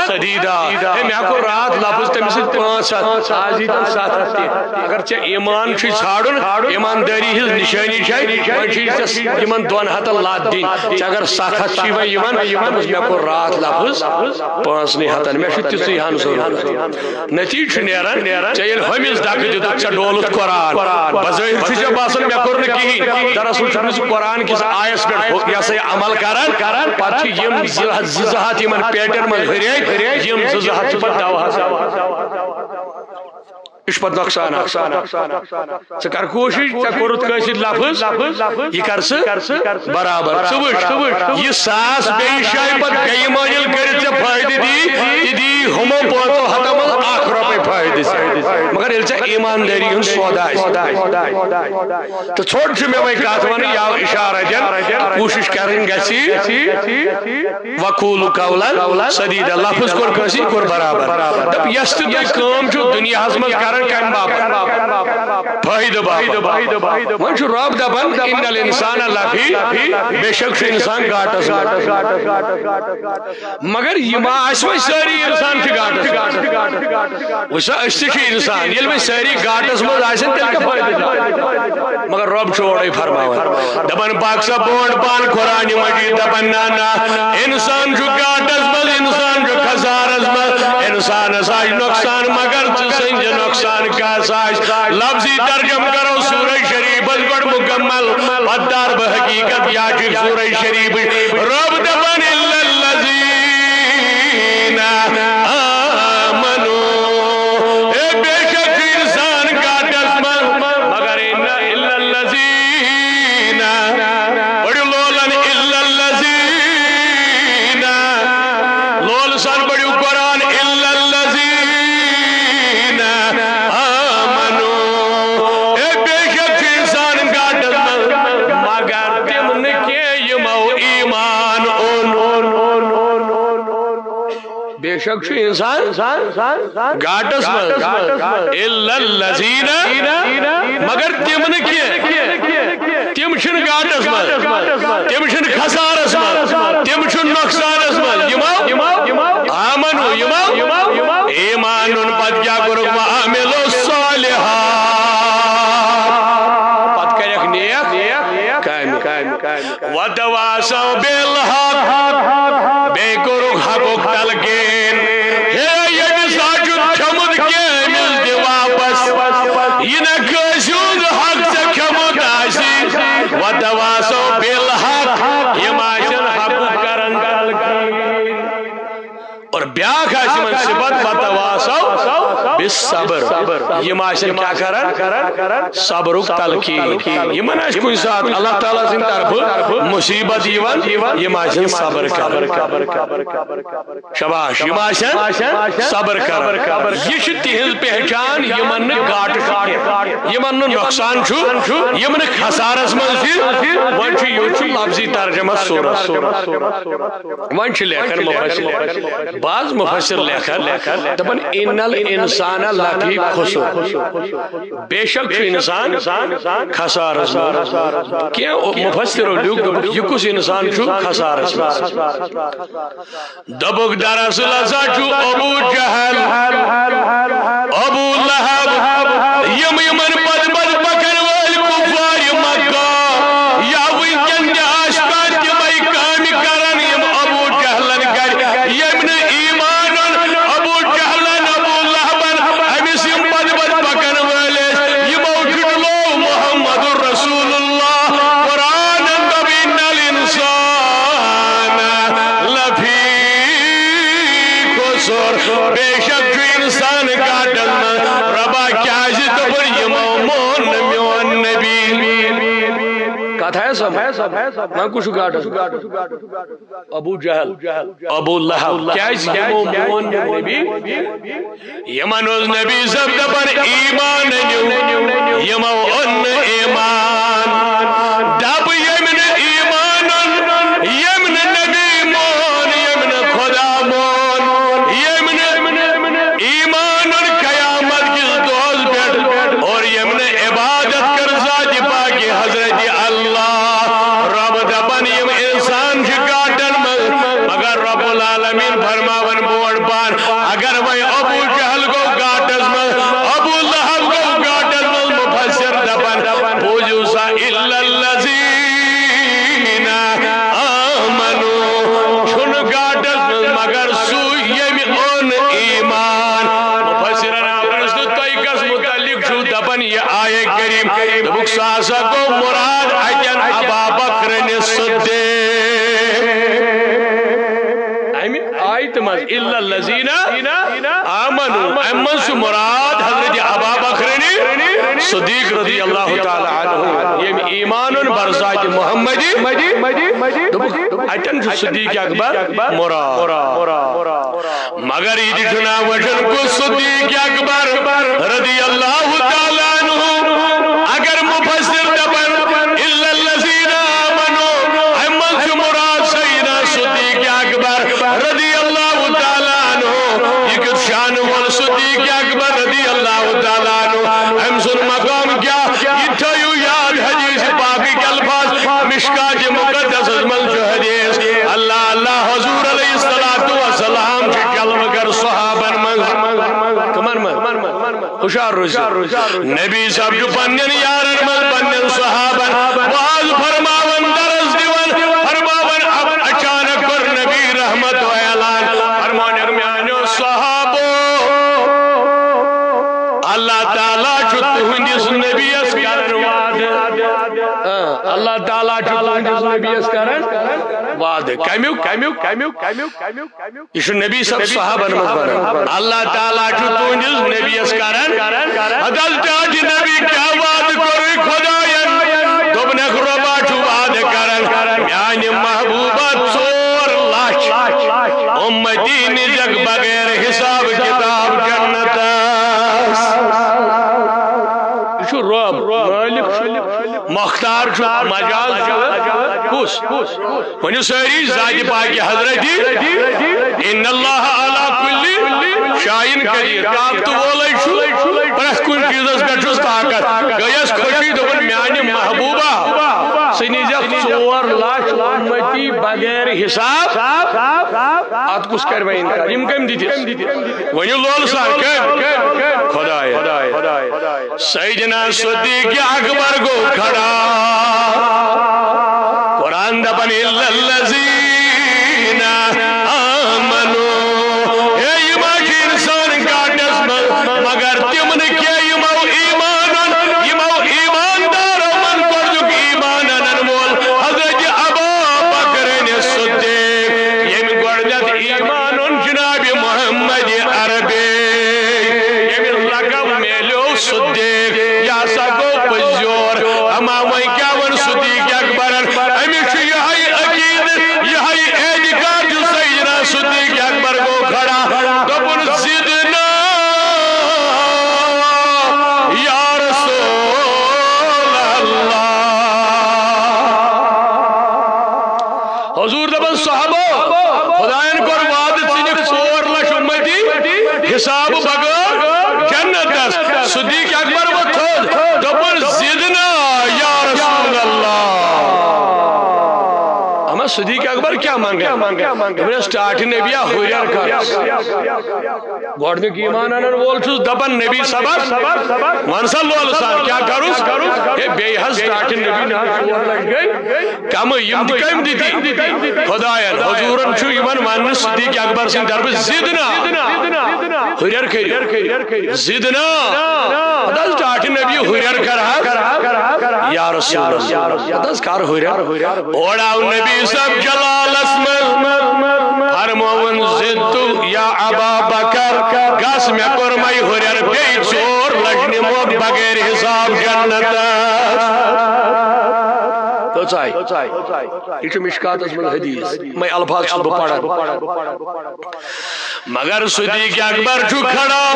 سدیدا۔ ہے، مےٚ کوٚر راتھ لفظ تٔمِس سۭتۍ پانٛژھ ہتھ، آز یی تٔمۍ ستھ ہتھ تہِ۔ اگر ژےٚ ایمان چھُے ژھانٛڈُن، ایماندٲری ہٕنٛز نشٲنی چھے، وۄنۍ چھُے ژےٚ یِمن دۄن ہتن لتھ دِنۍ۔ ژےٚ اگر ستھ ہتھ چھُے وۄنۍ یِوان، دوٚپمَس، مےٚ کوٚر راتھ لفظ پانٛژنٕے ہتن، مےٚ چھُ تِژٕے ہن ضروٗرت۔ نتیجہ چھُ نیران، ژےٚ ییٚلہِ ہُمِس دکہٕ دِتُکھ، ژےٚ ڈولُتھ قرآن۔ بظٲہر چھُ ژےٚ باسان، مےٚ کوٚر نہٕ کِہیٖنۍ۔ دراصل چھُنہٕ سُہ قرآن کِس آیس پٮ۪ٹھ ہُہ، یہِ ہسا یہِ عمل کران۔ پتہٕ چھِ یِم زٕ ہتھ، زٕ زٕ ہتھ یِمن پیٹٮ۪ن منٛز ہُرے، یِم زٕ زٕ ہتھ چھِ پتہٕ دَوہَس۔ یہِ چھُ پتہٕ نۄقصان اکھ۔ ژٕ کر کوٗشِش، ژےٚ کوٚرُتھ کٲنٛسہِ سۭتۍ لفظ، یہِ کر ژٕ برابر۔ ژٕ وٕچھ، یہِ ساس بیٚیہِ جایہِ پتہٕ بیٚیہِ مٲنِل کٔرِتھ ژےٚ فٲیدٕ دی، تہِ دی ہُمو پانٛژو ہتو منٛز اکھ رۄپے فٲیدٕ ژےٚ۔ مگر ییٚلہِ ژےٚ ایماندٲری ہُنٛد سودا آسہِ، تہٕ ژھوٚٹ چھُ مےٚ وۄنۍ کتھ ونٕنۍ، یا اشارہ دِنۍ، کوٗشِش کرٕنۍ گژھِ۔ وقول قولا سدیدا، لفظ کوٚر کٲنٛسہِ، یہِ کوٚر برابر۔ دَپ، یۄس تہِ تُہۍ کٲم چھِو دُنیاہَس منٛز کران، کَمہِ باپتھ؟ فٲیدٕ باپتھ۔ وۄنۍ چھُ رب دَپان، ان الانسان لفی، بے شک چھُ انسان گاٹس منٛز۔ مگر یہِ ما آسہِ وۄنۍ سٲری انسان چھِ گاٹس منٛز؟ وٕچھ سا، أسۍ تہِ چھِ انسان، ییٚلہِ وۄنۍ سٲری گاٹس منٛز آسن، تیٚلہِ کیٛاہ فٲیدٕ چھُ؟ مگر رب چھُ اورَے فرماوان۔ دَپان، پاک سا بونٛٹھ پان قرآن مجید دَپان، نہ، نہ، انسان چھُ گاٹس منٛز، انسان چھُ خسارس منٛز، انسانس آسہِ نۄقصان، مگر ژٕ سنجہِ نۄقصان کس آسہِ۔ لفظی ترجمہٕ کرو سورہ شریفس گۄڈٕ مکمل، پتہٕ تار بہٕ حقیقت کیٛاہ چھِ سورہ شریفٕچ۔ رب دَپان، الا الذین آمنوا۔ اے، بے شک چھُ انسان گاٹس منٛز، مگر الا الذین۔ پٔرِو لولن، الا الذین۔ لول سان پٔرِو قرآن، الا الذین آمنوا۔ اے، بے شک چھُ انسان گاٹس منٛز، مگر تِم نہٕ کینٛہہ یِمو ایمان اوٚن۔ بے شک چھُ انسان گاٹس منٛز۔ الا الذین، مگر تِم نہٕ کینٛہہ۔ تِم چھِنہٕ گاٹس منٛز، تِم چھِنہٕ خسارس منٛز، تِم چھِنہٕ نۄقصانس منٛز۔ یِمو آمنوا، یِمو ایمان اوٚن، پتہٕ کیٛاہ کوٚرُکھ؟ وعملوا الصالحات، پتہٕ کریکھ نیک کامہِ۔ وتواصوا بالحق، بیٚیہِ کوٚرُکھ حقُک تلقین۔ ہے، ییٚمِس آسہِ کھیوٚمُت کینٛہہ، أمِس دِ واپس۔ یہِ نہ کٲنٛسہِ ہُنٛد حق ژےٚ کھیوٚمُت آسہِ۔ وتواصوا بالحق، یِم آسن حقُک آسہِ یِمن صفت، وتواصوا بالصبر۔ یِم آسن کیٛاہ کران؟ صبرُک تلقین۔ یِمن آسہِ کُنہِ ساتہٕ اللہ تعالیٰ سٕنٛدِ طرفہٕ مصیبت یِوان، یِم آسن صبر کران۔ شاباش، یِم آسن صبر کران۔ یہِ چھِ تِہنٛز پہچان، یِمن نہٕ گاٹہٕ چھُ کینٛہہ، یِمن نہٕ نۄقصان چھُ، یِم نہٕ خسارس منٛز چھِ۔ وۄنۍ چھُ، یہِ چھُ لفظی ترجمہ سورس۔ وۄنۍ چھِ لیکھان مفسر، بعض مفسر لیکھان، دپان، "ان الانسان لفی خسر"، بے شک چھُ انسان خسارس منٛز۔ کینٛہہ مفسرو لیوٚکھ، دوٚپُکھ، یہِ کُس انسان چھُ خسارس منٛز؟ دوٚپُکھ، دراصل ہسا چھُ ابو جہل، ابو لہب، یِم یِمن پتہٕ پتہٕ پکن وٲلۍ کفار مکہ، یا وٕنکٮ۪ن تہِ آسہِ کانٛہہ تِمے کامہِ کران، یِم ابو جہلن کرِ، ییٚمۍ نہٕ ایمان اوٚن۔ ابو جہلن، ابو لہبن، أمِس یِم پتہٕ پتہٕ پکن وٲلۍ ٲسۍ، یِمو جُٹلو محمد رسول اللہ۔ قرآنن دوٚپ، "ان الانسان لفی خسر"، بے شک چھُ انسان گاٹس منٛز۔ رۄبا کیازِ؟ دوٚپُن، یِمو مون نہٕ میون نبی۔ کتھ ہے سمجھ؟ وۄنۍ کُس چھُ گاٹس؟ ابو جہل، ابو لہب، کیازِ؟ یِمو مون نہٕ نبی۔ یِمن اوس نبی صٲب دپان، "ایمان أنِو"، یِمو اوٚن نہٕ ایمان۔ دب ییٚمۍ نہٕ ایمان اوٚن، ییٚمۍ نہٕ نبی مون، ییٚمۍ نہٕ خدا مون، ییٚمۍ نہٕ ایمان اوٚن قیامت کِس دۄہس پٮ۪ٹھ، اور ییٚمۍ نہٕ عبادت کٔر ذاتِ پاکِ حضرت اللہ۔ رب دپان، یِم انسان چھِ گاٹن منٛز، مگر رب العالمین فرماوان بوڑ پان، اگر وۄنۍ ابو جہل گوٚو گاٹس منٛز، ابو لہب گوٚو گاٹس منٛز، مفسر دپان، بوٗزِو سا، الا الذین آمنوا، چھُنہٕ گاٹس منٛز مگر سُے ییٚمۍ اوٚن ایمان۔ مفسرن آو پرژھنہٕ، تۄہہِ کس متعلق چھُو دپان یہِ آیے کریم؟ دوٚپُکھ، سُہ ہسا گوٚو مراد اتٮ۪ن ابا بکر صدیق۔ امہِ آیتہِ منٛز الا الذین آمنوا، امہِ منٛز چھُ مراد حضرت ابا بکر صدیق رضی اللہ تعالی عنہ، ییٚمۍ ایمان اوٚن برذاتِ محمدی۔ دوٚپُکھ، اتٮ۪ن چھُ صدیق اکبر مراد۔ مگر یہِ تہِ چھُنہ وٕچھُن کُس صدیق اکبر رضی اللہ تعالی عنہ۔ اگر مفسر دپن، الا الذین آمنوا، امہِ منٛز چھُ مراد سیدنا صدیق اکبر رضی اللہ تعالی عنہ۔ یہِ کیُتھ شان وول صدیق اکبر رضی اللہ تعالی عنہ۔ أمۍ سُنٛد مقام کیٛاہ؟ یہِ تھٲیِو یاد، حدیث پاکٕکۍ الفاظ مشکات مقدسس منٛز چھُ حدیث، اللہ اللہ حضور علیہ الصلوۃ والسلام چھِ جلوٕ گر صحابن منٛز۔ کمن منٛز؟ ہُشار روٗزِو۔ نبی صٲب چھُ پننٮ۪ن یارن منٛز، پننٮ۪ن صحابن وعظ فرماوان، درس دِوان، فرماوان۔ اب اچانک کوٚر نبی رحمت اعلان، فرمونکھ، میانیو صحابو، اللہ تعالیٰ چھُ تُہنٛدِس نبیَس کران وعدٕ۔ آ، اللہ تعالیٰ چھُ تُہنٛدِس نبیَس کران وعدٕ۔ کمیُک؟ کمیُک؟ کمیُک؟ کمیُک؟ کمیُک؟ یہِ چھُ نبی صٲب صحابن منٛز ونان۔ اللہ تعالیٰ چھُ تُہنٛدِس نبیَس کران۔ حضرت نبی کیٛاہ وعدٕ کوٚرُے خدایَن؟ دوٚپنکھ، رۄبا چھُ وعدٕ کران، میانہِ محبوبہ ژور لچھ اُمتی نِزکھ بغیر حساب کتاب جنتس۔ یہِ چھُ رۄب، مٲلِک چھُ، مختار چھُ، مجاز چھُ۔ کُس؟ ؤنِو سٲری، ذاتِ پاکِ حضرتی۔ ان اللہ علی کل شیء قدیر، طاقت وولے چھُ، پرٛٮ۪تھ کُنہِ چیٖزس پٮ۪ٹھ چھُس طاقت۔ گٔیَس خوشی، دوٚپُن، میانہِ محبوبہ، ژٕ نِزٮ۪کھ ژور لچھ اُمتی بغیر حساب۔ اتھ کُس کرِ وۄنۍ انکار؟ یِم کٔمۍ دِتِس؟ ؤنِو لول سان، کٔمۍ؟ خدایا۔ سیدنا صدیق اکبر گوٚو کھڑا۔ قرآن دپان، الا الذین آمنوا۔ ہے، یِم ہا چھِ انسان گاٹس منٛز، مگر تِم نہٕ کینٛہہ، یِمو ایمان اوٚن، یِمو ایماندارو منٛز گۄڈنیُک ایمان انن وول حضرت ابا بکر صدیق، ییٚمۍ گۄڈنیتھ ایمان اوٚن جناب محمد کیٛاہ منٛگان؟ دوٚپنس، "ٹاٹھہِ نبی ہا ہُرٮ۪ر کر۔" گۄڈنیُک ایمان انن وول چھُس دپان، "نبی صٲبس ون سا لولہٕ سان، کیٛاہ کرُس؟" ہے، بیٚیہِ حظ ٹاٹھہِ نبی نہ حظ ژور لٹہِ گٔے کمٕے، یِم تہِ کٔمۍ دِتی؟ خداین۔ حضوٗرن چھُ یِمن وننہٕ صدیق اکبر سٕنٛدِ طرفہٕ، "زدنا، ہُرٮ۪ر کٔرِو، زدنا۔" پتہٕ حظ ٹاٹھہِ نبی ہُرٮ۪ر کرٕ ہا، یا رسول اللہ۔ پتہٕ حظ کر ہُرٮ۪ر۔ اورٕ آو نبی صٲب جلالس منٛز، فرمووُن، "زدت یا ابا بکر، گژھ، مےٚ کوٚرمَے ہُرٮ۪ر بیٚیہِ ژور لٹہِ، نِموکھ بغیر حساب جنتس۔" کۭژاہ آیہِ؟ یہِ چھُ مشکاتس منٛز حدیث، یِمے الفاظ چھُس بہٕ پران۔ مگر صدیق اکبر چھُ کھڑا۔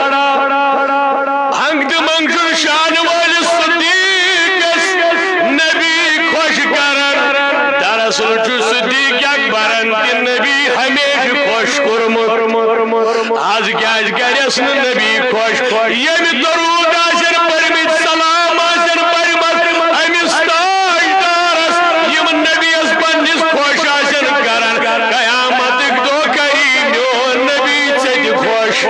ہنگ تہٕ منگ چھُ شانہٕ وٲلِس صدیقس نبی خۄش کران۔ دراصل چھُ صدیق اکبرن تہِ نبی ہمیشہِ خۄش کوٚرمُت۔ از کیازِ کرٮ۪س نہٕ نبی خۄش؟ ییٚمہِ درود آسن پٔرمٕتۍ، سلام آسن پٔرمٕتۍ أمِس تاجدارس، یِم نبیس پننِس خۄش آسن کران، قیامتٕکۍ دۄہ کری میون نبی ژےٚ تہِ خۄش۔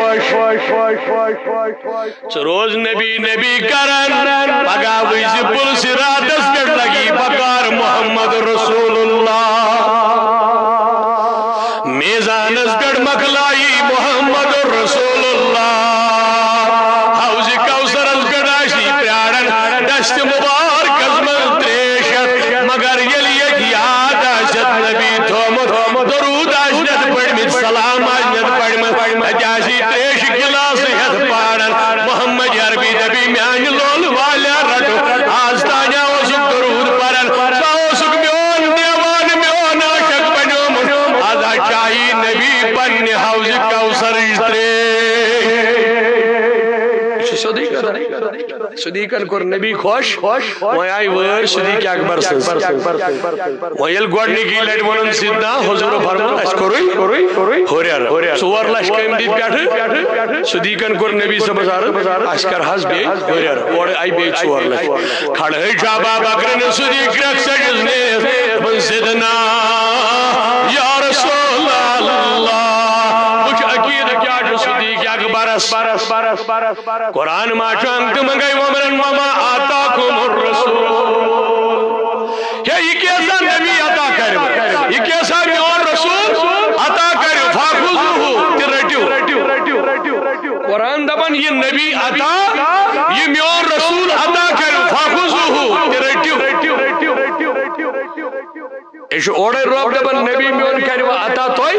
ژٕ روز نبی نبی کران، پگاہ وٕچھ زِ پُل صراطس پٮ۪ٹھ لگی بکار محمد رسول اللہ۔ میزانس پٮ۪ٹھ مۄکلایی محمد رسول اللہ۔ حوض کوثرس پٮ۪ٹھ آسی پراران دست مبارکس منٛز تریش ہٮ۪تھ، مگر ییٚلہِ ییٚتہِ یاد آسٮ۪تھ نبی تھومُت، درود آسنٮ۪تھ پٔرمٕتۍ، سلام آسنٮ۪تھ پٔرمٕتۍ، اتہِ آسی تریش گلاس ہٮ۪تھ پاران۔ محمد عربی دپی، میانہِ لول والیا رٹو، آز تانیا اوسُکھ درود پران، ژٕ اوسُکھ میون دیوان، میون عاشق بنیومُت، از ہا چاہی نبی پننہِ حوض کوثرٕچ تریش۔ یہِ چھُ سیوٚدُے کتھ۔ صدیقن کوٚر نبی خۄش، وۄنۍ آیہِ وٲرۍ صدیق اکبر سٕنٛز۔ وۄنۍ ییٚلہِ گۄڈٕنِکی لٹہِ ووٚنُن سیدنا حضوٗرو فرموو، "اَسہِ کوٚرُے ہُرٮ۪ر۔ ژور لچھ کٔمۍ دِتۍ پٮ۪ٹھٕ؟" صدیقن کوٚر نبی صٲبس عرض، "اَسہِ کر حظ بیٚیہِ ہُرٮ۪ر۔" اورٕ آیہِ بیٚیہِ ژور لچھ۔ کھڑہٕے چھُ ابا بکر صدیق کرٛٮ۪کھ سٔجِس نیٖرِتھ، دوٚپُن، "زدنا یا رسول اللہ۔" وٕچھ عقیدٕ کیٛاہ چھُ صدیق اکبرس۔ قرآن ما چھُ انگ تہٕ منگے ومرن وما آتاکم الرسول۔ ہے، یہِ کیٛاہ سا نبی عطا کرِ؟ یہِ کیٛاہ سا میون رسول عطا کرِ؟ فخذوہ، تہِ رٔٹِو۔ قرآن دپان، یہِ نبی عطا، یہِ میون رسول عطا کرِ، فخذوہ، تہِ رٔٹِو۔ یہِ چھُ اورے رۄب دپان، نبی میون کرِ وۄنۍ عطا تۄہہِ،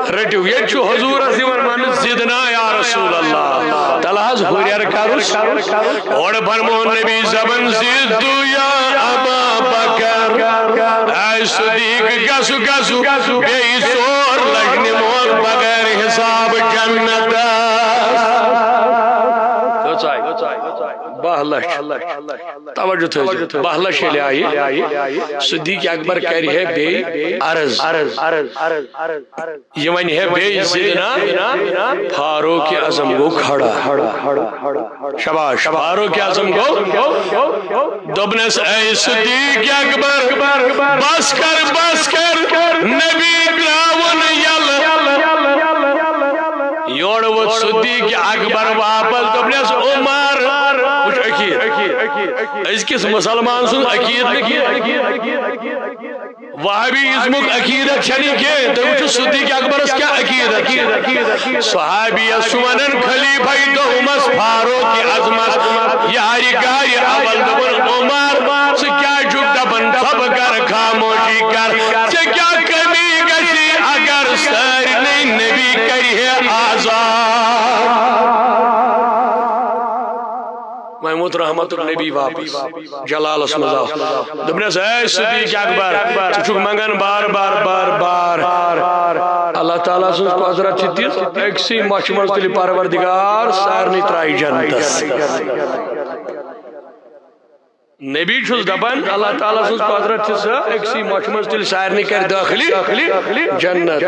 رٔٹِو۔ ییٚتہِ چھُ حضوٗرس یِوان وننہٕ، زدنا یا رسول اللہ۔ تلہٕ حظ ہُرٮ۪ر کرُس۔ اورٕ فرموو نبی صٲبن، زدت یا ابا بکر۔ اے صدیق، گژھُ، گژھُ، بیٚیہِ ژور لچھ نِموکھ بغیر حساب جنتس۔ کۭژاہ آیہِ؟ باہ لچھ۔ توجہ تھٲیزیو، باہ لچھ ییٚلہِ آیہِ، صدیق اکبر کرِ ہے بیٚیہِ عرض۔ یہِ ونہِ ہے بیٚیہِ، زدنا فاروق اعظم گوٚو کھڑا۔ شاباش، فاروق اعظم گوٚو۔ دوٚپنس، اے صدیق اکبر، بس کر، بس کر، نبی تراوُن یلہٕ۔ یورٕ ووت صدیق اکبر واپس، دوٚپنس، عمر، وٕچھ عقیدٕ۔ أزکِس مُسلمان سُنٛد عقیدٕ نہٕ کینٛہہ۔ وہابی ازمُک عقیدت چھنہٕ کینٛہہ۔ تُہۍ وٕچھِو صدیق اکبرس کیٛاہ عقیدت چھِ۔ صحابیس چھُ ونان خلیفہ دوٚہمس فاروق اعظمس، یارِ گارِ اول، دوٚپُن، عمر، ژٕ کیٛاہ چھُکھ دپان؟ ژھۄپہٕ کر، خاموشی کر۔ ژےٚ کیٛاہ کمی گژھی اگر سارنٕے نبی کرِ ہے آزاد؟ وۄنۍ ووت رحمت النبی واپس۔ جلالس منٛز آو۔ دوٚپنس، اے صدیق اکبر، ژٕ چھُکھ منگان بار بار بار بار۔ اللہ تعالیٰ سٕنٛز قۄدرت چھِ تِژھ، أکسٕے مۄچھِ منٛز تُلہِ پروردگار سارنٕے ترٛایہِ جنتس۔ نبی چھُس دپان، اللہ تعالیٰ سٕنٛز قۄدرت چھِ سۄ، أکسٕے مۄچھِ منٛز تُلہِ سارنٕے کرِ دٲخلہِ جنت۔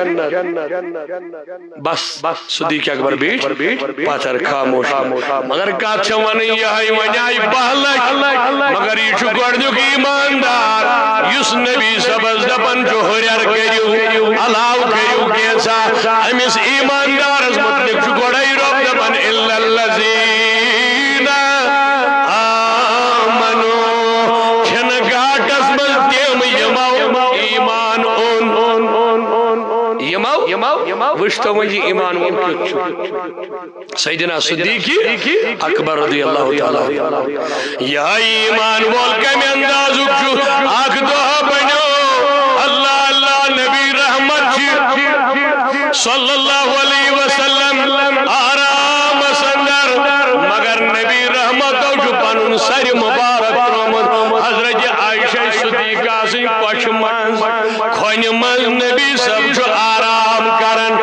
بس، صدیق اکبر بیٖٹھۍ پتھر، خاموش۔ مگر کتھ چھےٚ ونٕنۍ یِہے، وۄنۍ آیہِ باہ لچھ، مگر یہِ چھُ گۄڈنیُک ایماندار، یُس نبی صٲبس دپان چھُ، ہُرٮ۪ر کٔرِو، علاوٕ کٔرِو کینٛژھا۔ أمِس ایماندارس متعلق چھُ گۄڈے رۄب دپان، الا الذین آمنو، چھِنہٕ گاٹس منٛز تِم یِمو ایمان اوٚن۔ یِمو، یِمو، وٕچھ تو وۄنۍ یہِ ایمان وول کیُتھ چھُ۔ سیدنا صدیق اکبر رضی اللہ تعالیٰ عنہ۔ یِہوٚے ایمان وول کمہِ اندازُک چھُ؟ اکھ دۄہ بنیو اللہ، اللہ نبی رحمت چھِ صلی اللہ علیہ وسلم آرامس اندر، مگر نبی رحمتو چھُ پنُن سر مبارک ترٛوومُت حضرت عائشہ صدیقہ سٕنٛدِ کۄچھِ منٛز، کھۄنہِ منٛز۔ نبی صٲب چھُ آرام کران،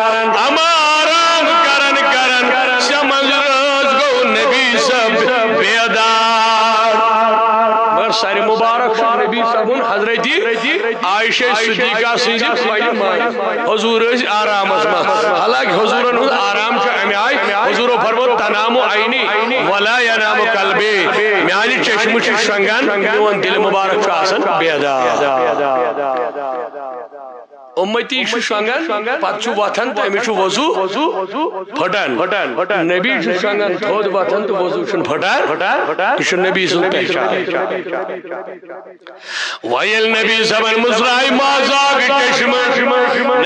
اما آرام کران کران سیٚہ منٛز رٲژ گوٚو نبی صٲب بیدار۔ مگر سر مبارک چھُ نبی صٲبُن حضرت عائشہ صدیقہ سٕنٛزِ کھۄنہِ منٛز۔ حضور ٲسۍ آرامس منٛز، حالانکہ حضورن ہُنٛد آرام چھُ امہِ آیہِ، حضورو فرموو، تنام عینی ولا ینام قلبی، میانہِ چشمہٕ چھِ شۄنٛگان، میون دِل مبارک چھُ آسان بیدار۔ امتی چھُ شۄنٛگان، پتہٕ چھُ وۄتھان تہٕ أمِس چھُ وضو پھٹان۔ نبی چھُ شۄنٛگان تھوٚد وۄتھان تہٕ وضو چھُنہٕ پھٹان۔ یہِ چھُ نبی سٕنٛز پہچان۔ وۄنۍ ییٚلہِ نبی صٲبن مُژراے مازاگ چشمہٕ،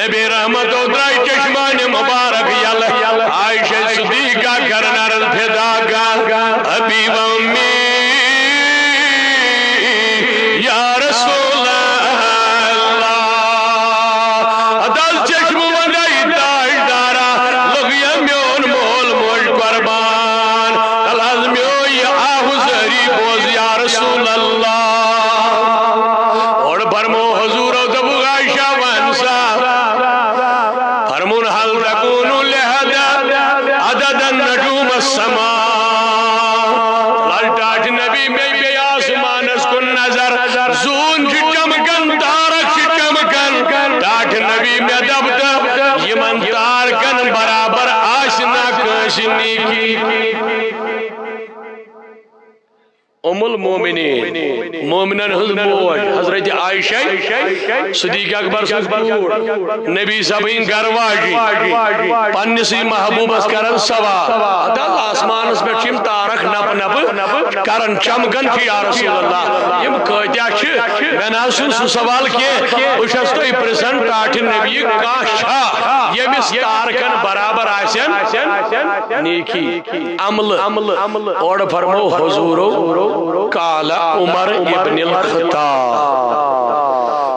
نبی رحمتو درٛاے چشمانہِ مبارک یلہٕ۔ عائشہ صدیقہ کرن عرض، فداک ابی و امی۔ یا رسول اللہ، ادل چشم ونگئی تاجدارا، لگیا میون مول موج قربان۔ تل از میو یہ آہ زہری بوز یا رسول اللہ۔ اور فرمو حضور و دبو عائشہ وانسا۔ فرمون، هل تكون لهذا عدد نجوم السماء؟ للٹاٹھ نبی، مے بے آسمانس کن نظر، زون چھ چمکن، تارک چھ چمکن۔ ٹاٹھ نبی، مے دپ تہ یمن تارکن برابر آسہ نہ کٲنسہ نیکی۔ ام المومنین، مومنن ہنز موج، حضرت عائشہ صدیق اکبر سنز کوٗر، نبی صٲبٕنۍ گرٕ واجی، پننسٕے محبوبس کران سوال۔ ہتہٕ حظ آسمانس پٮ۪ٹھ چھِ یِم تارک نپہٕ نپہٕ کران، چمکان چھِ، یا رسول اللہ، یِم کۭتیاہ چھِ؟ مےٚ نہ حظ چھُنہٕ سُہ سوال کینٛہہ، بہٕ چھَس تۄہہِ پرژھان، ٹاٹھہِ نبی کانٛہہ چھا ییٚمِس تارکن برابر آسن نیکی؟ عملہٕ۔ اورٕ فرمو حضورو، قال عمر ابن الخطاب۔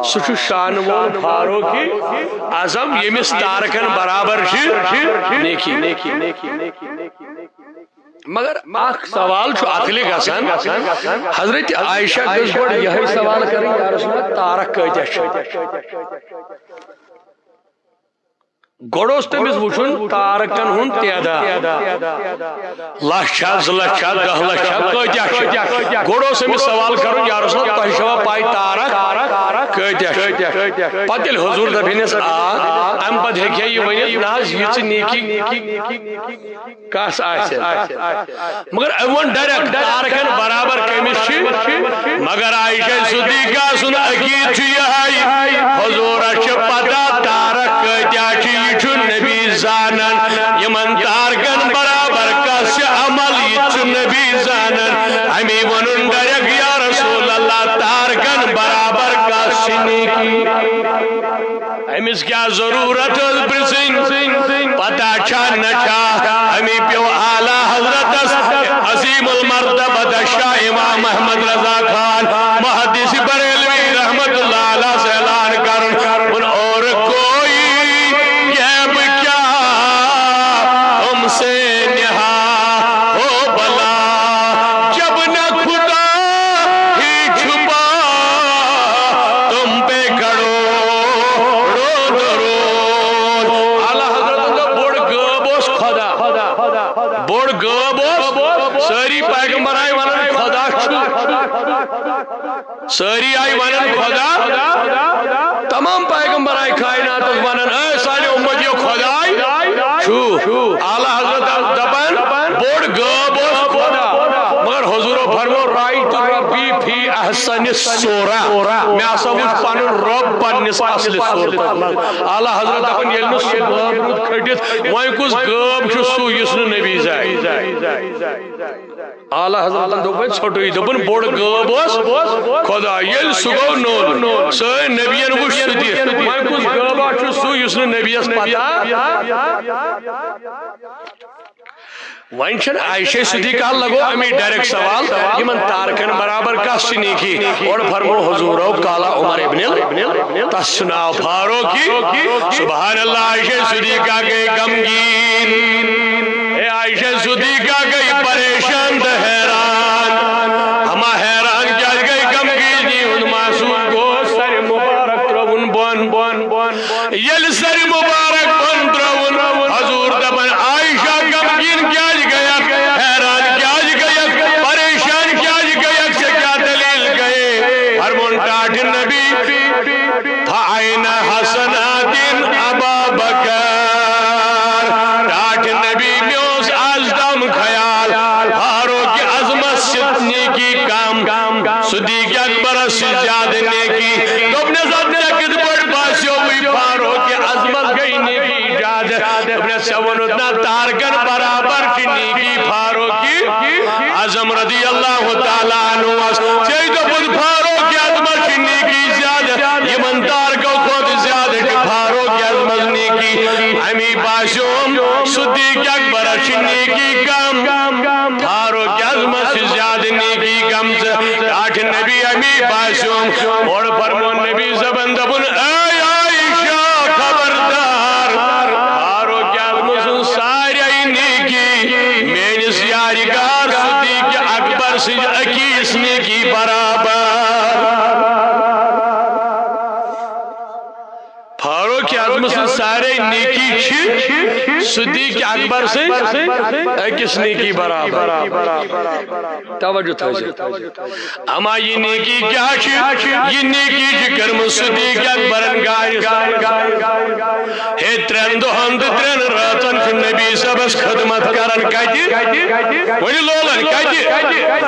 سُہ چھُ شانہٕ وول فاروق اعظم، ییٚمِس تارکن برابر چھِ نیکی۔ مگر اکھ سوال چھُ عقلہِ گژھان، حضرت عائشہ گٔژھ گۄڈٕ یِہوٚے سوال کرٕنۍ، یا رسول اللہ، تارک کۭتیاہ چھِ؟ گۄڈٕ اوس تٔمِس وٕچھُن تارکن ہُنٛد تعداد۔ لچھ چھا، زٕ لچھ چھا، دَہ لچھ چھا، کۭتیاہ چھِ؟ گۄڈٕ اوس أمِس سوال کرُن، یا رسول اللہ، تۄہہِ چھوا پاے تارک کۭتیاہ چھِ؟ پتہٕ ییٚلہِ حضور دپینس آ، امہِ پتہٕ ہیٚکہِ ہا یہِ ؤنِتھ، نہ حظ، یِژھ نیکی کس آسہِ؟ مگر أمۍ ووٚن ڈائریکٹ، تارکن برابر کٔمِس چھِ؟ مگر عائشہ صدیقہ سُنٛد عقیٖد چھُ یِہوٚے، حضورس چھِ پتہ تارک کۭتیاہ چھِ، یہِ چھُ نبی زانان۔ یِمن تارکن برابر کس چھِ عمل، یہِ تہِ چھُ نبی زانان۔ امی ووٚنُن ڈائریکٹ، یا رسول اللہ، تارکن برابر کس چھِ نیکی؟ أمِس کیٛاہ ضروٗرت ٲس پرٛژھٕنۍ؟ پتہ چھا نہ چھا؟ اَمی پیوٚو اعلیٰ حضرتس عظیم المرتبہ شاہ امام احمد رضا خان محدث بریلوی رحمت اللہ علیہ سے اعلان کرُن، اور کوئی غیب کیا تم سے نہا ہو بھلا، جب نہ خدا ہی چھپا تم پہ کروڑوں درود۔ اعلیٰ حضرت ہُنٛد بوٚڑ غٲب اوس خدا، بوٚڑ غٲب اوس۔ سٲری پیغمبر آیہِ ونان، خدا چھُ۔ سٲری آیہِ ونان خدا۔ تمام پیغمبر آیہِ کائناتس ونان، اے سانہِ امتیو، خداے چھُ۔ اعلیٰ حضرت دپان، بوٚڑ غٲب اوس خدا، مگر حضورو فرمو، رأیت ربی فی احسن صورہ۔ مےٚ ہسا وُچھ پنُن رب پننِس اصلِس صورتس منٛز۔ اعلیٰ حضرت دپان، ییٚلہِ نہٕ سُہ غٲب روٗد کھٔٹِتھ، وۄنۍ کُس غٲب چھُ سُہ یُس نہٕ نبی زایہِ؟ اعلیٰ حضرتن دوٚپ وۄنۍ ژھوٚٹُے، دوٚپُن، بوٚڑ غٲب اوس خدا، ییٚلہِ سُہ گوٚو نوٚن۔ سٲنۍ نبیَن وُچھ سُہ تہِ۔ وۄنۍ کُس غٲبا چھُ سُہ یُس نہٕ نبیَس پتہ؟ وۄنۍ چھَنہٕ عائشہ صدیقہ لگو امی ڈائریکٹ سوال، یِمن تارکن برابر کس چھِ نیکی؟ اور فرمو حضورو، قال عمر ابن ال-، تس چھُ ناو فاروقی۔ سبحان اللہ، عائشہ صدیقہ گٔے غمگین۔ اے عائشہ صدیقہ گٔے پریشان تہٕ حیران۔ اما حیران کیازِ گٔے؟ غمگیٖنی ہُنٛد محسوس گوٚو، سرِ مبارک ترٛووُن بۄن۔ ییٚلہِ سرِ مبارک بۄن ترٛووُن، حضور دپان، عائشہ، غمگیٖن کیازِ گٔیکھ؟ حیران کیازِ گٔیکھ؟ پریشان کیازِ گٔیکھ؟ ژےٚ کیٛاہ دلیل گٔیے؟ فرمون، ٹاٹھہِ نبی، فأین حسنات ابا بکر۔ ٹاٹھہِ نبی، مےٚ اوس از تام خیال فاروق اعظمس چھِ نیکی کم، صدیق اکبرس چھِ زیادٕ نیکی۔ دوٚپنس، ادٕ ژےٚ کِتھ پٲٹھۍ باسیووُے فاروق اعظمس گٔے نیکی زیادٕ؟ دوٚپنس، ژےٚ ووٚنُتھ نا، تارکن برابر چھِ نیکی فاروق اعظم رضی اللہ تعالیٰ عنہس۔ ژےٚ دوٚپُتھ فاروق اعظمس چھِ نیکی زیادٕ، یِمن تارکو کھۄتہٕ زیادٕ چھِ فاروق اعظمس نیکی۔ امی باسیوم صدیق اکبرس چھِ نیکی کم، فاروق اعظمس چھِ زیادٕ نیکی کم۔ ٹاٹھہِ نبی امی باسیوم، اور فرمون نبی صٲبن دوٚپُن، اے عائشہ، خبردار، فاروق اعظم سٕنٛز سارے نیکی میٲنِس یارِگار صدیق اکبر سٕنٛزِ أکِس نیکی برابر۔ فاروق اعظم سٕنٛز سارے نیکی چھِ صدیق اکبر سٕنٛز أکِس نیکی برابر۔ توجہ تھٲیزیو۔ اما یہِ نیکی کیٛاہ چھِ؟ یہِ نیکی چھِ کٔرمٕژ صدیق اکبرن گارِ۔ ہے، ترٛٮ۪ن دۄہن تہٕ ترٛٮ۪ن رٲژن چھُ نبی صٲبس خدمت کران۔ کتہِ؟ ؤنِو لولن، کتہِ؟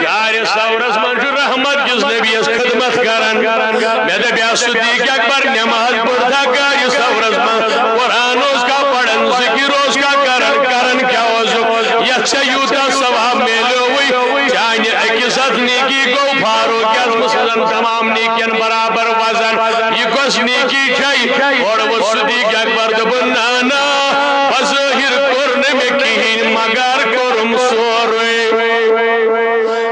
گارِ ثورس منٛز چھُ رحمت کِس نبیس خدمت کران۔ مےٚ دپیٛاو صدیق اکبر، نماز پٔرتھا گارِ ثورس منٛز؟ قرآن اوسکھا پران، ذکر اوسکھا کران، کران کیٛاہ اوسُکھ؟ یتھ ژےٚ یوٗتاہ ثواب میلیووُے، چانہِ أکِس اتھ نیکی گوٚو فاروق اعظم سٕنٛزن تمام نیکین برابر وزن۔ یہِ کۄس نیکی چھے؟ اورٕ ووٚتھ صدیق اکبر، دوٚپُن، نہ، نہ، بظٲہر کوٚر نہٕ مےٚ کِہیٖنۍ، مگر کوٚرُم سورُے۔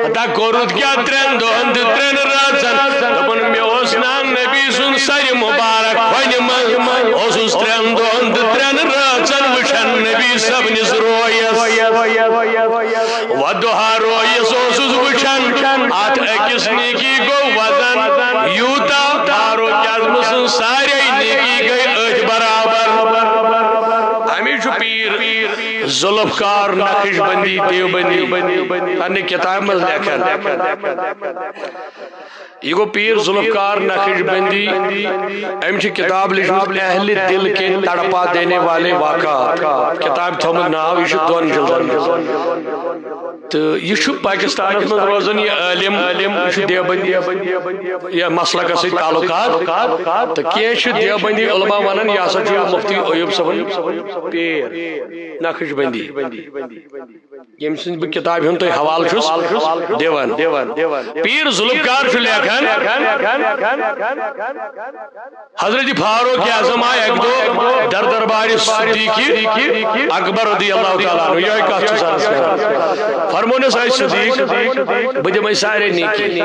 ہتا کوٚرُتھ کیٛاہ ترٛٮ۪ن دۄہن تہٕ ترٛٮ۪ن رٲژن؟ دوٚپُن، مےٚ اوس نا نبی سُنٛد سرِ مبارک کھۄنہِ منٛز، اوسُس ترٛٮ۪ن دۄہن تہٕ ترٛٮ۪ن رٲژن وٕچھان نبی صٲبنِس رویس۔ وضحیٰ رویس اوسُس وٕچھان، اتھ أکِس نیکی گوٚو وزن یوٗتاہ، فاروق اعظم سٕنٛز سارے نیکی گٔے أتھۍ برابر۔ امی چھُ پیٖر ذوالفقار نقشبندی دیوبندی پننہِ کتابہِ منٛز لیکھان۔ یہِ گوٚو پیٖر ذوالفقار نقشبندی، أمۍ چھِ کتاب لیٖچھمٕژ اہلِ دل کے تڑپا دینے والے واقعات۔ کتاب تھوٚومُت ناو، یہِ چھُ دۄن جلدن منٛز۔ تہٕ یہِ چھُ پاکستانس منٛز روزان یہِ عٲلِم، یہِ چھُ دیوبندی، یہِ مسلکس سۭتۍ تعلقات۔ تہٕ کینٛہہ چھِ دیوبندی علماء ونان، یہِ ہسا چھُ مفتی ایوب صٲبُن پیٖر نقشبندی۔ ییٚمہِ سٕنٛز بہٕ کِتابہِ ہُنٛد تۄہہِ حوالہٕ چھُس دِوان۔ پیٖر ذوالفقار چھُ لیکھان، حضرت فاروق اعظم آے اَکہِ دۄہ در دربارِ صدیق اکبر رضی اللہ تعالیٰ عنہ، یِہوٚے کَتھ چھُس عرض کران۔ فرمونَس، اے صدیق، بہٕ دِمَے سارے نیکی۔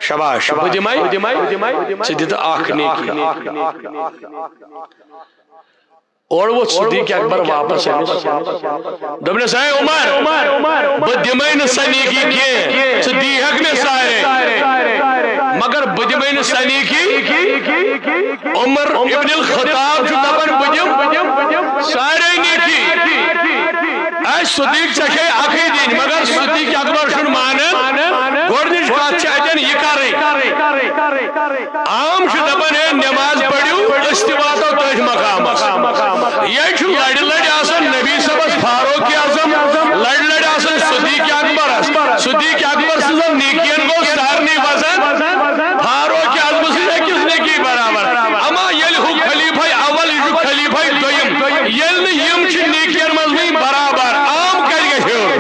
شاباش، بہٕ دِمَے، ژٕ دِ تہٕ اکھ نیکی۔ اورٕ ووٚتھ صدیق اکبر واپس أمِس۔ دوٚپنَس، اے عمر، بہٕ دِمَے نہٕ سۄ نیکی کینٛہہ، ژٕ دیٖہَکھ مےٚ سارے، مگر بہٕ دِمَے نہٕ سۄ نیکی۔ عمر ابن الخطاب چھُ دَپان، بہٕ دِمہٕ سارے نیکی۔ اے صدیق، ژےٚ چھے اَکھٕے دِنۍ، مگر صدیق اکبر چھُ عام چھِ دپان، "ہے، نماز پٔرِو، أسۍ تہِ واتو تٔتھۍ مقامس۔" یہِ چھُ لڑِ لڑِ آسان نبی صٲبس فاروق اعظم، لڑِ لڑِ آسان صدیق اکبرس۔ صدیق اکبر سٕنٛزن نیکین گوٚو سارنٕے وزن فاروق اعظم سٕنٛز أکِس نیکی برابر۔ اما ییٚلہِ ہُہ خلیفہ اول، یہِ چھُ خلیفہ دوٚیِم، ییٚلہِ نہٕ یِم چھِ نیکین منٛز وۄنۍ برابر، عام کتہِ گژھِ ہیوٚر؟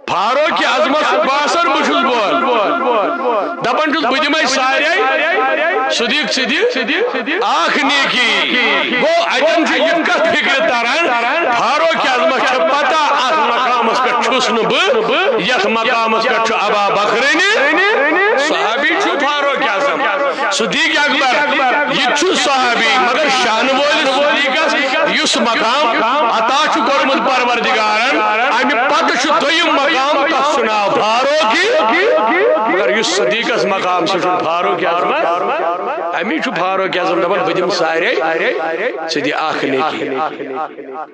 فاروق اعظمس چھُ باسان، بہٕ چھُس بول۔ دپان چھُس، بہٕ دِمے سارے صدیق، صدیق اکھ نیکی۔ گوٚو، اتٮ۪ن چھُ یہِ کتھ فکرِ تران، فاروق اعظمس چھِ پتہ، اتھ مقامس پٮ۪ٹھ چھُس نہٕ بہٕ، یتھ مقامس پٮ۪ٹھ چھُ ابا بکرٕنہِ صحابی چھُ فاروق اعظم۔ صدیق اکبر، یہِ تہِ چھُ صحابی، مگر شانہٕ وٲلِس صدیقس یُس مقام عطا چھُ کوٚرمُت پروردگارن، امہِ پتہٕ چھُ دوٚیِم مقام، تتھ چھُ ناو فاروقی۔ مگر یُس صدیقس مقام، سُہ چھُ فاروق اعظم، امی چھُ فاروق اعظم دپان، بہٕ دِمہٕ سارے، ژٕ دِ اکھ نیکی۔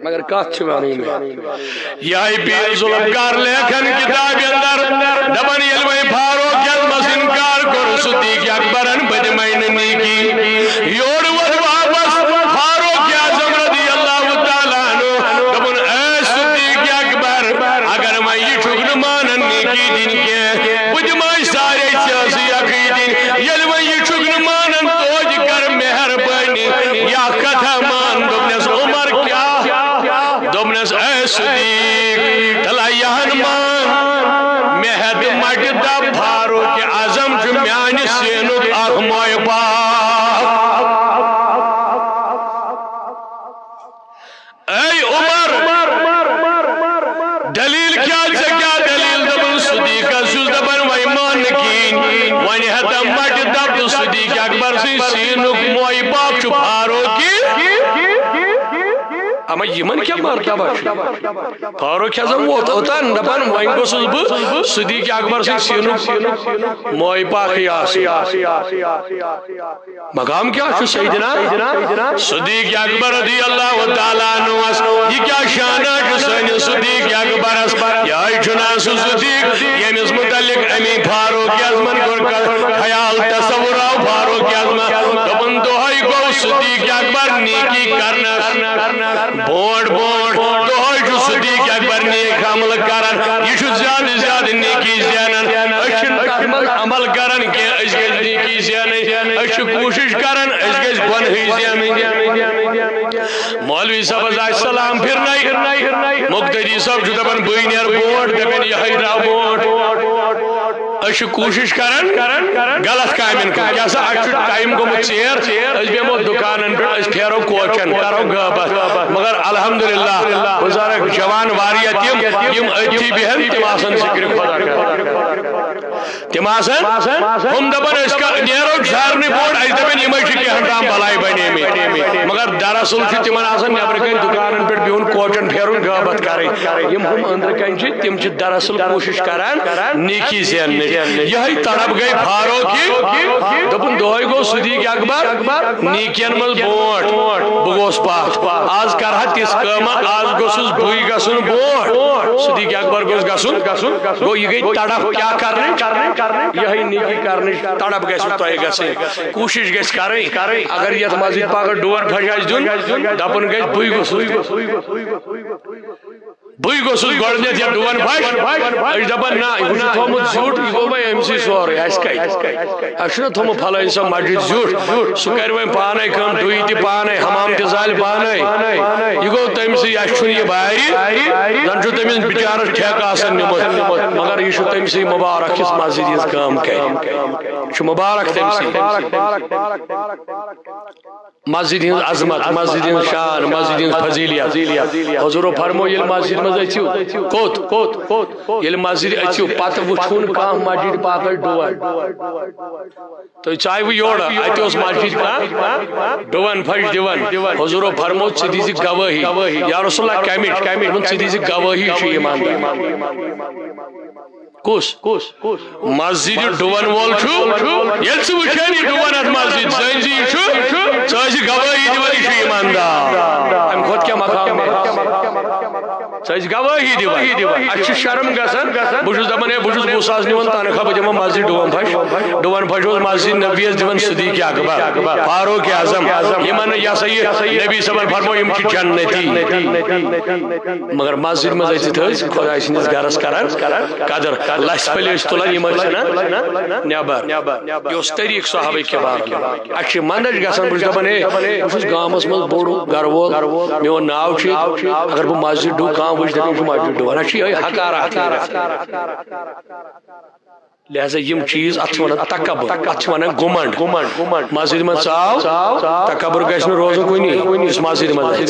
مگر کتھ چھِ ونٕنۍ مےٚ۔ یہِ آیہِ پیٖر ذوالفقار لیکھن کِتابہِ اندر، دپان، ییٚلہِ وۄنۍ فاروق اعظمس انکار کوٚر، صدیق اکبرن، بہٕ دِمے نہٕ نیکی۔ یورٕ ووت واپس فاروق اعظم رضی اللہ تعالیٰ عنہ، دوٚپُن، اے صدیق اکبر، اگر وۄنۍ یہِ چھُکھ نہٕ مانان نیکی دِنۍ کینٛہہ، بہٕ دِمے سارے ژےٚ سۭتۍ اکھٕے دِنۍ۔ ییٚلہِ وۄنۍ یہِ چھُکھ نہٕ مانان، توتہِ کر مہربٲنی، یہِ اکھ کتھا مان۔ دوٚپنس، عمر کیٛاہ؟ دوٚپنس، اے صدیق، تلا یہن مان، مےٚ ہٮ۪تھ مٹہِ دب، فاروق اعظم چھُ میانہِ سینُک اکھ مویہِ پاک۔ اے عمر، دلیل کیٛاہ؟ ژےٚ کیٛاہ دلیل؟ دوٚپُن، صدیقس چھُس دپان، وۄنۍ مان نہٕ کِہیٖنۍ، وۄنۍ ہٮ۪تھ مٹہِ دب تہٕ صدیق اکبر سٕنٛدِ سینُک مویہِ پاک چھُ فاروقی۔ اما یِمن کیٛاہ مرتبہ چھُ؟ فاروق اعظم ووت اوٚتان، دپان، وۄنۍ گوٚژھُس بہٕ صدیق اکبر سٕنٛدِ سینُک مویہِ پاکھٕے آسُن۔ مقام کیٛاہ چھُ سیدنا صدیق اکبر رضی اللہ تعالیٰ عنہس؟ یہِ کیٛاہ شانہ چھُ سٲنِس صدیق اکبرس؟ یہے چھُنہ سُہ صدیق ییٚمِس متعلق امی فاروق اعظمن کوٚر خیال، تصور آو فاروق اعظمس۔ دوٚپُن، دۄہے گوٚو صدیق اکبر نیکی کرنس برونٹھ برونٹھ، دۄہے چھُ صدیق اکبر نیک عمل کران، یہِ چھُ زیادٕ زیادٕ نیکی زینان۔ أسۍ چھِنہٕ تتھ منٛز عمل کران کینٛہہ، أسۍ گٔژھۍ نیکی زینٕنۍ، أسۍ چھِ کوٗشش کران، أسۍ گٔژھۍ گۄنہٕے زینٕنۍ۔ مولوی صٲبس آسہِ سلام پھرنے، مقتدی صٲب چھُ دپان، بٕے نیرٕ برونٹھ، دپان، یہے درٛاو برونٹھ۔ أسۍ چھِ کوٗشِش کران غلط کامٮ۪ن کُن۔ کیٛاہ سا، اَسہِ چھُ ٹایم گوٚمُت ژیر، أسۍ بیٚہمو دُکانن پٮ۪ٹھ، أسۍ پھیرو کوچن، کرو غٲبت۔ مگر الحمدللہ، بُزرگ جوان واریاہ تِم، یِم أتھی بیٚہن، تِم آسن ذِکرِ خۄدا کران۔ تِم آسن، ہُم دَپان، أسۍ کر نیرو سارنٕے برونٛٹھ، اَسہِ دَپن، یِمے چھِ کینٛہہ تام بلاے بنیمٕتۍ۔ مگر دراصل چھُ تِمن آسان نیبرٕ کنہِ دُکانن پٮ۪ٹھ بِہُن، کوچن پھیرُن، غٲبت کرٕنۍ۔ یِم ہُم أنٛدرٕ کنہِ چھِ، تِم چھِ دراصل کوٗشِش کران نیکی زیننٕچ۔ یِہے تڑپ گٔے فاروق کہِ۔ دوٚپُن، دۄہے گوٚو صدیق اکبر نیکین منٛز برونٛٹھ، بہٕ گوٚوس پتھ۔ آز کرٕ ہا تِژھ کٲمہ، آز گوٚژھُس بٕے گژھُن برونٛٹھ۔ صدیق اکبر گوٚژھ گژھُن۔ گوٚو، یہِ گٔے تڑپ کیٛاہ کرنٕچ؟ یِہے نیکی کرنٕچ تڑپ گژھِ تۄہہِ گژھٕنۍ۔ کوٗشِش گژھِ کرٕنۍ۔ اگر یتھ مسجد پاکس ڈُوَن پھش آسہِ دیُن، دپُن گژھِ، بٕے گوٚژھُس دیُن۔ بٕے گوٚژھُس گۄڈٕنیتھ یتھ ڈُوَن پھش۔ أسۍ دپان، نہ، یہِ چھُ تھوٚومُت زیُٹھ، یہِ گوٚو وۄنۍ أمۍ سٕے سورُے، اَسہِ کتہِ؟ اَسہِ چھُنہ تھوٚومُت فلٲنۍ سۄ مسجد زیُٹھ، سُہ کرِ وۄنۍ پانے کٲم، ڈُوِ تہِ پانے، حمام تہِ زالہِ پانے۔ یہِ گوٚو تٔمۍ سٕے، اَسہِ چھُنہٕ یہِ بارِ، زن چھُ تٔمِس بِچارس ٹھیکہٕ آسان نیوٗمُت، مگر یہِ چھُ تٔمۍ سٕے مُبارک یُس مسجد ہٕنٛز کٲم کرِ۔ یہِ چھُ مُبارک تٔمۍ سٕے۔ مسجد ہٕنٛز عظمت، مسجد ہٕنٛز شان، مسجد ہٕنٛز فضیلیت۔ حضورو فرمو، ییٚلہِ مسجد منٛز أژِو، کوٚت؟ ییٚلہِ مسجد أژِو، پتہٕ وٕچھُن کانٛہہ مسجد پاکس ڈُوَن۔ تُہۍ ژایوٕ یورٕ، اَتہِ اوس مسجد کانٛہہ ڈُوَن پھش دِوان۔ حضورو فرمو، ژٕ دِزِ گوٲہی۔ یا رسول اللہ، کمِچ؟ دوٚپُن، ژٕ دِزِ گوٲہی، چھُ ایماندار۔ کُس؟ مسجد ڈُوَن وول چھُ۔ ییٚلہِ ژٕ وٕچھان یہِ ڈُوَن اَتھ مسجد، زٲنۍ زِ یہِ چھُ، ژٕ ٲسۍ گوٲہی دِوان، یہِ چھُ ایماندار۔ اَمہِ کھۄتہٕ کیٛاہ مقام؟ سُہ ٲسۍ گوٲہی دِوان۔ اَسہِ چھُ شرم گژھان۔ بہٕ چھُس دَپان، ہے، بہٕ چھُس وُہ ساس نِوان تنخواہ، بہٕ دِمہٕ مسجد ڈوٗن پھش۔ ڈوٗن پھش اوس مسجد نبیَس دِوان صدیق اکبر، فاروق اعظم۔ یِمن، یہِ ہسا یہِ نبی صٲبن فرموو، یِم چھِ جنتی۔ مگر مسجد منٛز أژِتھ ٲسۍ خۄداے سٕنٛدِس گرس کران قدر۔ لژھِ پھٔلۍ ٲسۍ تُلان، یِم ٲسۍ ژھٕنان نٮ۪بر۔ یہِ اوس طریٖقہٕ صحابہ کرامن۔ اَسہِ چھِ منٛدچھ گژھان، بہٕ چھُس دَپان، ہے، بہٕ چھُس گامَس منٛز بوٚڑ گَرٕ وول، میون ناو چھُ ییٚتہِ۔ اگر بہٕ مسجد ڈُو، کانٛہہ وٕچھِ، دَپہِ، یِم چھِ مسجد ڈُوان۔ اَسہِ چھِ یِہوٚے حقارت۔ لہذا یِم چیٖز، اَتھ چھِ وَنان تکبر، اَتھ چھِ وَنان گُمنٛڈ۔ مسجد منٛز ژاو، تکبر گژھِ نہٕ روزُن کُنی، یُس مسجد منٛز آسہِ۔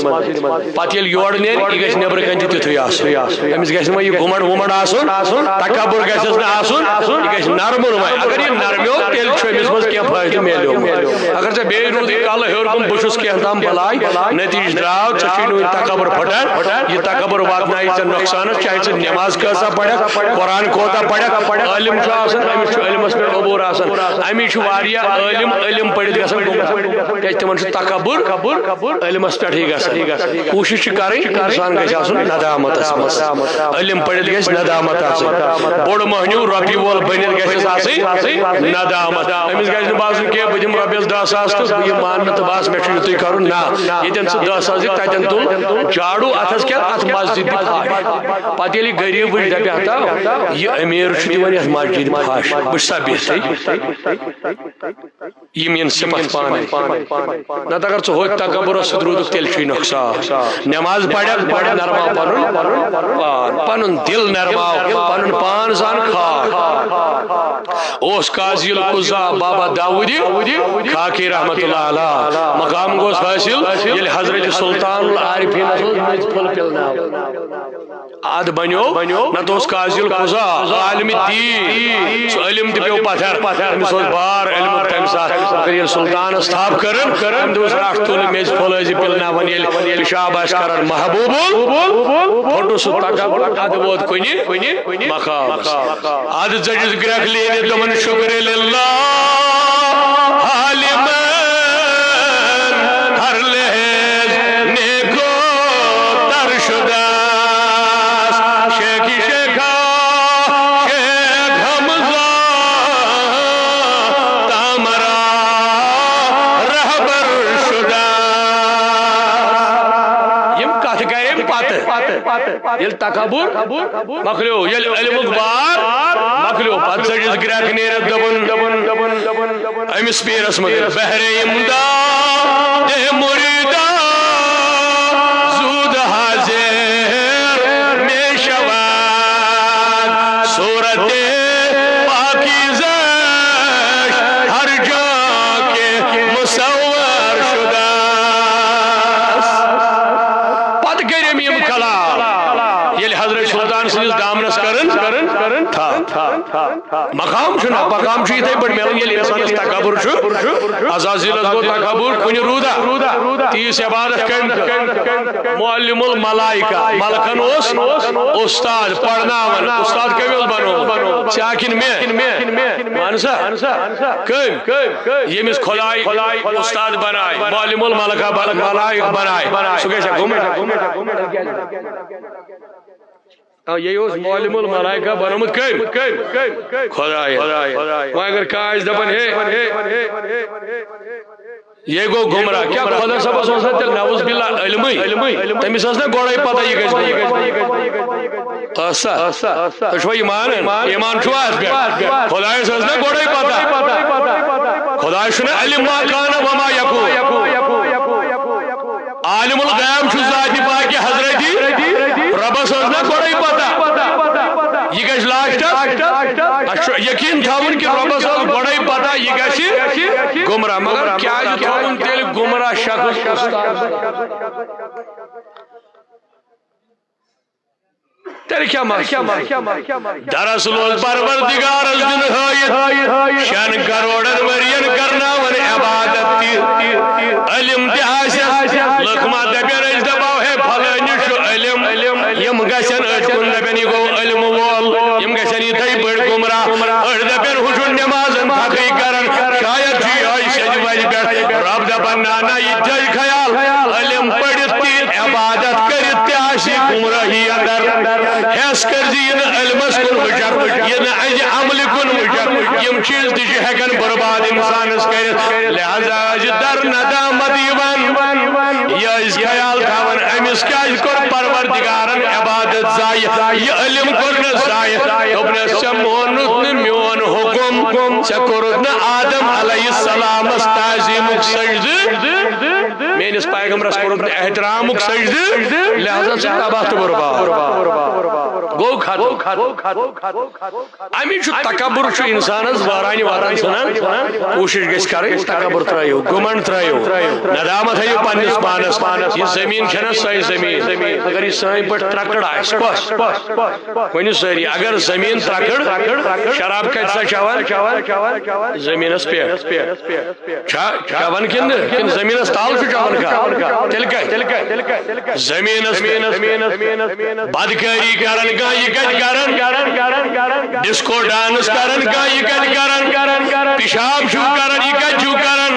پتہٕ ییٚلہِ یورٕ نیرِ، یہِ گژھِ نیٚبرٕ کنہِ تہِ تیُتھُے آسُن۔ أمِس گژھِ نہٕ وۄنۍ یہِ گُمنڈ وُمنڈ آسُن، تکبر گژھٮ۪س نہٕ آسُن، یہِ گژھِ نرمُن وۄنۍ۔ اگر یہِ نرمیو، تیٚلہِ چھُ أمِس منٛز کینٛہہ فٲیدٕ میلیومُت۔ اگر ژےٚ بیٚیہِ روٗدُے کلہٕ ہیوٚر کُن، بہٕ چھُس کینٛہہ تام بلاے، نتیٖجہٕ درٛاو، ژےٚ چھُے نہٕ وُنہِ تکبر پھٹان، یہِ تکبر واتنایہِ ژےٚ نۄقصانس، چاہے ژٕ نماز کۭژاہ پرکھ، قرآن کوتاہ پرکھ، عٲلم چھُ آسان، أمِس چھُ علمس پٮ۪ٹھ عبور آسان۔ امی چھُ واریاہ عٲلم علم پٔرِتھ گژھان گمراہ، کیازِ تِمن چھُ تکبر علمس پٮ۪ٹھٕے گژھان۔ کوٗشِش چھِ کرٕنۍ، انسان گژھِ آسُن ندامتس منٛز۔ علم پٔرِتھ گژھِ ندامت آسٕنۍ۔ بوٚڑ مۄہنیو رۄپیہِ وول بٔنِتھ گژھِ آسٕنۍ ندامت۔ أمِس گژھِ نہٕ باسُن کینٛہہ، بہٕ دِمہٕ رۄپیس دَہ ساس تہٕ یہِ ماننہٕ تہٕ بس مےٚ چھُ یُتُے کرُن۔ نہ، ییٚتٮ۪ن ژٕ دَہ ساس دِکھ، تَتٮ۪ن تُل جاڑوٗ اَتھس کٮ۪تھ، اَتھ مسجد دِ پھاش۔ پتہٕ ییٚلہِ غریب وٕچھِ، دپہِ، ہتا، یہِ امیر چھُ دِوان یتھ مسجد پھاش، بہٕ چھُسا بہتھٕے؟ یِم یِن صفت پانے۔ نتہٕ اگر ژٕ ہوٚتۍ تکبرس سۭتۍ روٗدُکھ، تیٚلہِ چھُے نۄقصان۔ نٮ۪ماز پرکھ، گۄڈٕ نرماو پنُن پان، پنُن دل نرماو، پنُن پان زان کھاٹھ۔ اوس قاضی القضا بابا داؤدِ خاکی رحمت اللہ علیہ مقام گوس حٲصِل، ییٚلہِ حضرت سلطان العارفینس اوس نٔژ پھوٚل پِلناوان۔ ادٕ بنیو، نتہٕ اوس قاضی القضا، عالم دین، سُہ علم تہِ پیوٚو پتھر۔ أمِس اوس بار علمُک تمہِ ساتہٕ۔ مگر ییٚلہِ سلطانس تھپھ کٔرٕن، أمۍ دوٚپُس، "رٹھ تُل، میٚژِ پھوٚل ٲسۍ زِ پِلناوان، ییٚلہِ پِشاب آسہِ کران محبوبُل۔" پھوٚٹُس سُہ تکبر، ادٕ ووت کُنہِ مقامس۔ ادٕ ژٔجِس گرٛٮ۪کھ لیٖنِتھ، دوٚپُن، "شکر للہ عالمن ہر لحظ نیکو تر شداس، شیخی شیخا شیخ حمزہ تامرا رہبر شداس۔" یِم کتھ کرِ أمۍ پتہٕ۔ ییٚلہِ تکبر مۄکلیو، ییٚلہِ علمُک بار مۄکلیو، پتہٕ ژٔجِس گرٛٮ۪کھ نیٖرِتھ دوٚپُن، أمِس پیٖرس مگر، "بحر امداد مریدا زود حاضر می شود، صورت پاکیزش ہر جا کے مصور شدہ۔" پتہٕ کٔرۍ أمۍ یِم کلام، ییٚلہِ حضرت سلطان سٕنٛدِس دامنس کرن تھپھ۔ مقام چھُنہ، مقام چھُ یِتھے پٲٹھۍ میلان، ییٚلہِ انسانس تکبر چھُ۔ عزازیلس گوٚو تکبر، کُنہِ روٗدا تیٖژ عبادت کٔمۍ کٔر؟ معلم الملائکہ، ملکن اوس استاد پرناوان۔ استاد کٔمۍ اوس بنومُت؟ ژےٚ کِنہٕ مےٚ؟ ون سا، کٔمۍ؟ ییٚمِس خداے استاد بناے، معلم الملکہ بن-، ملائک بناے، سُہ گژھِ گوٚمُت۔ آ، یہِ اوس معلم الملائکہ بنومُت کٔمۍ؟ خداے۔ وۄنۍ اگر کانٛہہ آسہِ دپان، ہے، یہِ گوٚو گمراہ، کیٛاہ خۄدا صٲبس اوس نہ تیٚلہِ نعوذ باللہ علمٕے؟ تٔمِس ٲس نہ گۄڈے پتہ یہِ گژھِ گمراہ؟ ٲس سا؟ تُہۍ چھِوا یہِ مانان؟ ایمان چھُوا اتھ پٮ۪ٹھ؟ خۄدایس ٲس نہ گۄڈے پتہ؟ خۄدایس چھُنہ علم ما کان و ما یکون۔ عالم الغیب چھُ ذاتِ پاکِ حضرتی۔ رۄبس ٲس نہ گۄڈے پتہ یہِ گژھِ لاسٹس؟ اسہِ چھُ یقین تھاوُن کہِ رۄبس ٲس گۄڈے پتہ یہِ گژھِ گمراہ، مگر کیازِ تھووُن تیٚلہِ گمراہ شخص استاد؟ تیٚلہِ کیٛاہ مسلہٕ؟ دراصل اوس پروردگارس دیُن ہٲیِتھ شٮ۪ن کروڑن ؤرین کرناوان عبادت تہِ۔ علم تہِ آسٮ۪س، لُکھ ما دپن، أسۍ دپو، ہے، فلٲنِس چھُ علم۔ یِم گژھن أتھۍ کُن دپن، یہِ گوٚو علم وول۔ یِم گژھن یِتھے پٲٹھۍ گمراہ۔ أڑۍ دپن، ہُہ چھُ نمازن تھکھٕے کران، شاید چھُ یِہوٚے سیٚدِ وتہِ پٮ۪ٹھ۔ رب دپان، نہ، نہ، یہِ تہِ تھٲیِو خیال، علم پٔرِتھ تہِ، عبادت کٔرِتھ تہِ آسہِ گمراہی اندر۔ چیز تہِ چھِ ہٮ۪کان برباد انسانس کٔرِتھ۔ لہذا ٲسۍ در ندامت یِوان۔ یہِ ٲسۍ خیال تھاوان، أمِس کیازِ کوٚر پروردگارن عبادت ضایع، یہِ علم کوٚر نہٕ ضایع؟ دوٚپنس، ژےٚ مونُتھ نہٕ میون حکم، ژےٚ کوٚرُتھ نہٕ آدم علیہ السلامس تعظیمُک سجدٕ، میٲنِس پیغمبرس کوٚرُتھ نہٕ احترامُک سجدٕ، لہذا چھُ تباہ تہٕ برباد۔ گوٚو ختم۔ امی چھُ تکبر، چھُ انسانس وارانہِ واتان ژھٕنان۔ کوٗشش گژھِ کرٕنۍ، تکبر ترٲیِو، گُمنڈ ترٲیِو، ندامت تھٲیِو پننِس پانس۔ یہِ زٔمیٖن چھےٚ نہ سۄے زٔمیٖن؟ اگر یہِ سٲنۍ پٲٹھۍ ترکڑ آسہِ، کۄس؟ ؤنِو سٲری، اگر زٔمیٖن ترکڑ، شراب کتہِ سا چٮ۪وان؟ زٔمیٖنس پٮ۪ٹھ۔ چھا چٮ۪وان کِنہٕ نہٕ؟ کِنہٕ زٔمیٖنَس تَل چھُ چٮ۪وان کانٛہہ؟ تیٚلہِ کَتہِ؟ زٔمیٖنَس پٮ۪ٹھ۔ بدکٲری کران کانٛہہ، یہِ کَتہِ کران؟ ڈسکو ڈانس کران کانٛہہ، یہِ کَتہِ کران؟ پِشاب چھُ کران، یہِ کَتہِ چھُ کران؟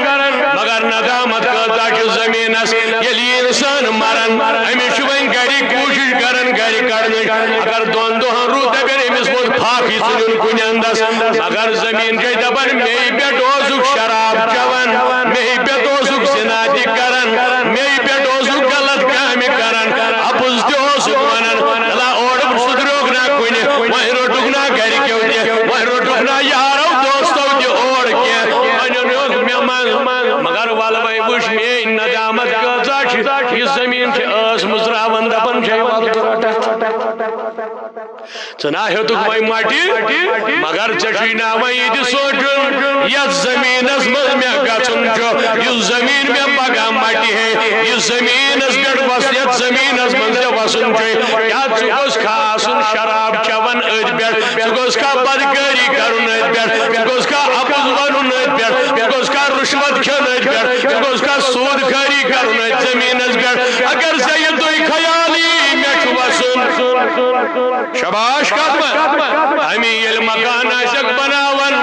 مگر ندامت کۭژاہ چھِ زٔمیٖنَس۔ ییٚلہِ یہِ اِنسان مران، أمِس چھُ وۄنۍ گرِ کوٗشِش کران گرِ کڑنٕچ۔ اگر دۄن دۄہن روٗد، دپن أمِس ووت پھکھ، یہِ ژھٕنُن کُنہِ اندس۔ مگر زٔمیٖن چھے دپان، مے پٮ۪ٹھ اوسُکھ شراب چٮ۪وان، مے پٮ۪ٹھ اوسُکھ زنا تہِ کران، مے پٮ۪ٹھ اوسُکھ غلط کامہِ کران، اپُز تہِ اوسُکھ ونان۔ الا اورٕ سُدریوکھ نا کُنہِ، وۄنۍ روٚٹُکھ نا گرِکیو تہِ، وۄنۍ روٚٹُکھ نا یارو دوستو تہِ اور کینٛہہ، وۄنۍ اوٚنُکھ مےٚ منٛز۔ مگر ولہٕ وۄنۍ وٕچھ میٲنۍ ندامت کۭژاہ چھِ۔ یہِ زٔمیٖن چھِ ٲس مٕژراوان، دپان چھے وَلہٕ بہٕ رٹتھ۔ ژٕ نا ہیوٚتُکھ وۄنۍ مٹہِ، مگر ژےٚ چھُے نا وۄنۍ یہِ تہِ سونٛچُن، یَتھ زٔمیٖنَس منٛز مےٚ گژھُن چھُ، یُس زٔمیٖن مےٚ پگاہ مٹہِ ہے، یُس زٔمیٖنَس پٮ۪ٹھ وَس-، یَتھ زٔمیٖنَس منٛز ژےٚ وَسُن چھُے، کیٛاہ ژٕ گوٚژھ کھا آسُن شراب چٮ۪وان أتھۍ پٮ۪ٹھ؟ ژٕ گوٚژھ کھا بدکٲری کرُن أتھۍ پٮ۪ٹھ؟ ژٕ گوٚژھ کھا اپُز ونُن أتھۍ پٮ۪ٹھ؟ ژٕ گوٚژھ کھا رُشوت کھیوٚن أتھۍ پٮ۪ٹھ؟ ژٕ گوٚژھ کھا سود کھٲری کرُن أتھۍ زٔمیٖنَس پٮ۪ٹھ؟ اگر ژےٚ یہِ تُہۍ خیالٕے مےٚ چھُ وَسُن۔ شاباش، کتھ منٛز؟ امی ییٚلہِ مکان آسٮ۪کھ بناوان،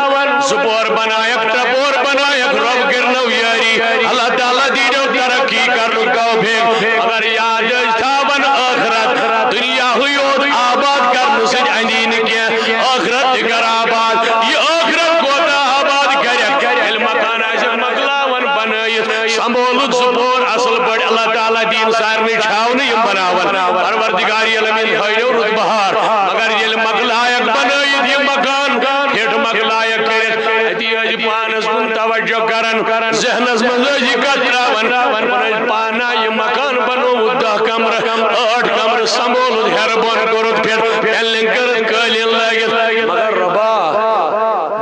زٕ پور بنایکھ، ترٛےٚ پور بنایکھ، رۄب کٔرنو یٲری، اللہ تعالیٰ دیٖنو ترقی کرنُک توفیق۔ مگر یاد ٲسۍ تھاوان ٲخرت، دُنیاہٕے یوت آباد کرنہٕ سۭتۍ اندی نہٕ کینٛہہ، ٲخرت تہِ کر آباد۔ یہِ ٲخرت کوتاہ آباد کرٮ۪کھ، ییٚلہِ مکان آسٮ۪کھ مۄکلاوان بنٲیِتھ، سنبھولُکھ زٕ پور اصل پٲٹھۍ، اللہ تعالیٰ دِیِن سارنٕے چھاونہٕ یِم بناوان۔ پروردگار عالمین تھٲینو رُت بہار۔ مگر ییٚلہِ مۄکلایکھ بنٲیِتھ یہِ مکان، فِٹ مۄکلایکھ کٔرِتھ، اتی ٲسۍ پانس کُن توجہ کران، ذہنس منٛز ٲسۍ یہِ کتھ تراوان، دپان ٲسۍ پانہ یہِ مکان بنووُتھ دہ کمرٕ، ٲٹھ کمرٕ سنبھولُتھ، ہیرٕ بۄن کوٚرُتھ فِٹ، پینلنگ کٔرٕتھ، قٲلیٖن لٲگِتھ۔ مگر رۄبا،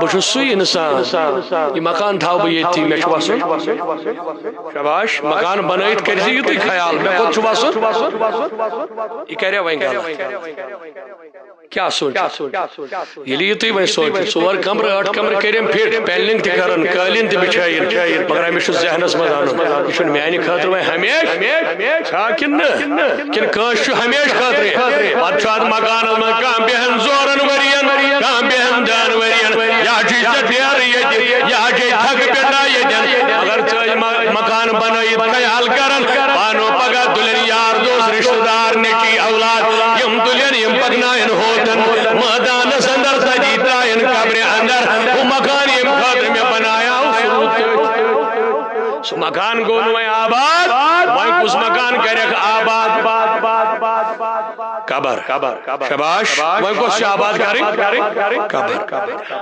بہٕ چھُس سُے انسان، یہِ مکان تھاوٕ بہٕ ییٚتھی، مےٚ چھُ وسُن۔ شاباش، مکان بنٲیِتھ کٔرۍ زِ یُتُے خیال، مےٚ کوٚت چھُ وسُن؟ یہِ کرے وۄنۍ غلط۔ کیٛاہ سونٛچِو؟ ییٚلہِ یہِ تُہۍ وۄنۍ سونٛچِو، ژور کمرٕ، ٲٹھ کمرٕ کٔرِم فِٹ، پینلنگ تہِ کرن، قٲلیٖن تہِ بچھٲیِن، مگر أمِس چھُ ذہنس منٛز انُن، یہِ چھُنہٕ میانہِ خٲطرٕ وۄنۍ ہمیشہٕ، چھا کِنہٕ نہٕ؟ کِنہٕ کٲنٛسہِ چھُ ہمیشہٕ خٲطرٕ؟ پتہٕ چھُ اتھ مکانس منٛز کانٛہہ بیہن زورن ؤرین، کانٛہہ بیہن دہن ؤرین، یا چھُے ژےٚ ڈیرٕ ییٚتہِ، یا چھے تھکہٕ پٮ۪ٹھا ییٚتٮ۪ن، مگر ژٕ ٲسۍ مکان بنٲیِتھ خیال کران، پانو پگاہ تُلن یار دوست، رشتہٕ دار، نیٚچی اولاد، یِم تُلن، یِم پکناین ہوتن مٲدانس اندر، تتی تراین قبرِ اندر۔ ہُہ مکان ییٚمہِ خٲطرٕ مےٚ بنایاو، سُہ روٗد تٔتھۍ۔ سُہ مکان گوٚو نہٕ وۄنۍ آباد، وۄنۍ کُس مکان کرکھ آباد؟ قبر۔ شاباش۔ وۄنۍ کۄس چھِ آباد کرٕنۍ؟ قبر۔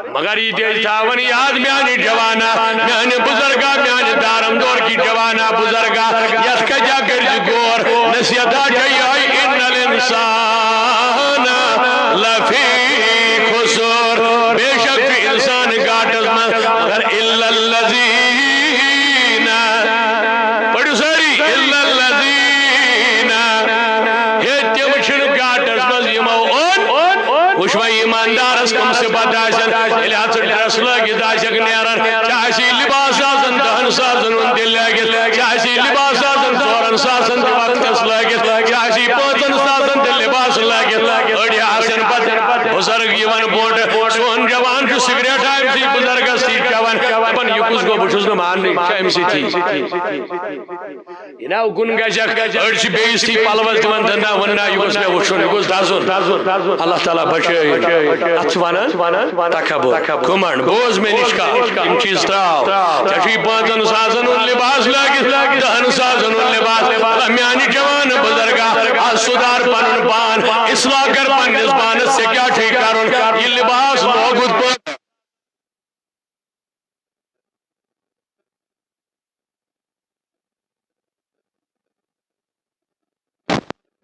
مگر یہِ تہِ ٲسۍ تھاوان یاد، میانہِ جوانا، میانہِ بزرگا، میانہِ دارم دور کی جوانا بزرگا، یتھ کتھِ کٔرۍ زِ غور، نصیحت چھےٚ یِہوٚے، ان الانسان لفی خسر، بے شک چھُ انسان گاٹس منٛز، مگر الا الذین، پٔرِو سٲری، الا الذین، ہے تِم چھِنہٕ گاٹس منٛز یِمو اوٚن۔ وٕچھ وۄنۍ ایماندارس کم صفت آسن، ییٚلہِ اَتھ ژٕ ڈرس لٲگِتھ آسکھ نیران، ژےٚ آسی لباس آسان دہن ساسن ہُنٛد تہِ لٲگِتھ، ژےٚ آسی لباس آسان ژورن ساسن تہِ وقتس لٲگِتھ، ژےٚ آسی پانٛژن ساسن تہِ لباس لٲگِتھ۔ أڑۍ آسن پتہٕ بُزرگ یِوان برونٛٹھ، سون جوان چھُ سگریٹ أمۍ سٕے بُزرگس تھی چٮ۪وان، دپان، یہِ کُس گوٚو، بہٕ چھُس نہٕ ماننٕے، چھُ أمۍ سٕے تھی۔ یہِ نا گُن گجکھ، أڑۍ چھِ بیٚیِس تھی پلوس دِوان دندا، وَنان، "یہِ گوٚژھ مےٚ وُچھُن، یہِ گوٚژھ دَزُن۔" اللہ تعالیٰ بچٲیِن۔ اَتھ چھِ وَنان تکبر، گُمنڈ۔ بوز مےٚ نِش کَتھ، یِم چیٖز ترٛاو۔ ژےٚ چھُے پانٛژن ساسن ہُنٛد لباس لٲگِتھ، دَہن ساسن ہُنٛد لباس۔ آ، میٛانہِ جوان بُزرگا، آ، سُدھار پنُن پان، اصلاح کر پننِس پانس، ژےٚ کیٛاہ چھُے کرُن؟ یہِ لباس لوگُت پٲٹھۍ۔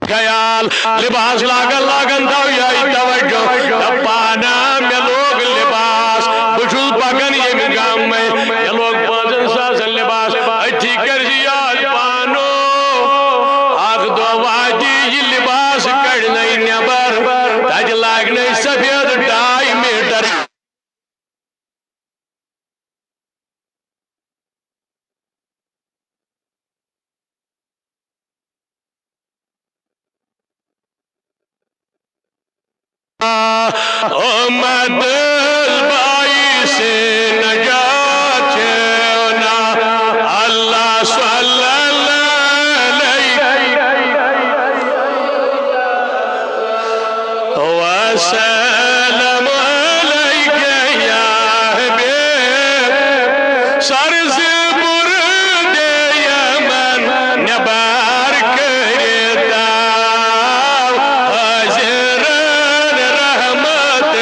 خیال، لباس لاگن لاگن تھاو یہے توجہ۔ دپان مےٚ لوگ لباس، بہٕ چھُس پکان ییٚمہِ گامہٕ۔ مےٚ لوگ پانٛژن ساسن لباس، أتھی کٔرۍ زِ یاد پانو۔ اکھ دۄہ واتہِ یہِ لباس کڑنَے نٮ۪بر، تتہِ لاگنَے سفید ڈاے میٹر۔ امت باعث نجات چھونا، اللہ صلی اللہ علیہ وسلم علیک یا حبیب۔ سر سے بردے یمن نبار کرتا، حاضران رحمت۔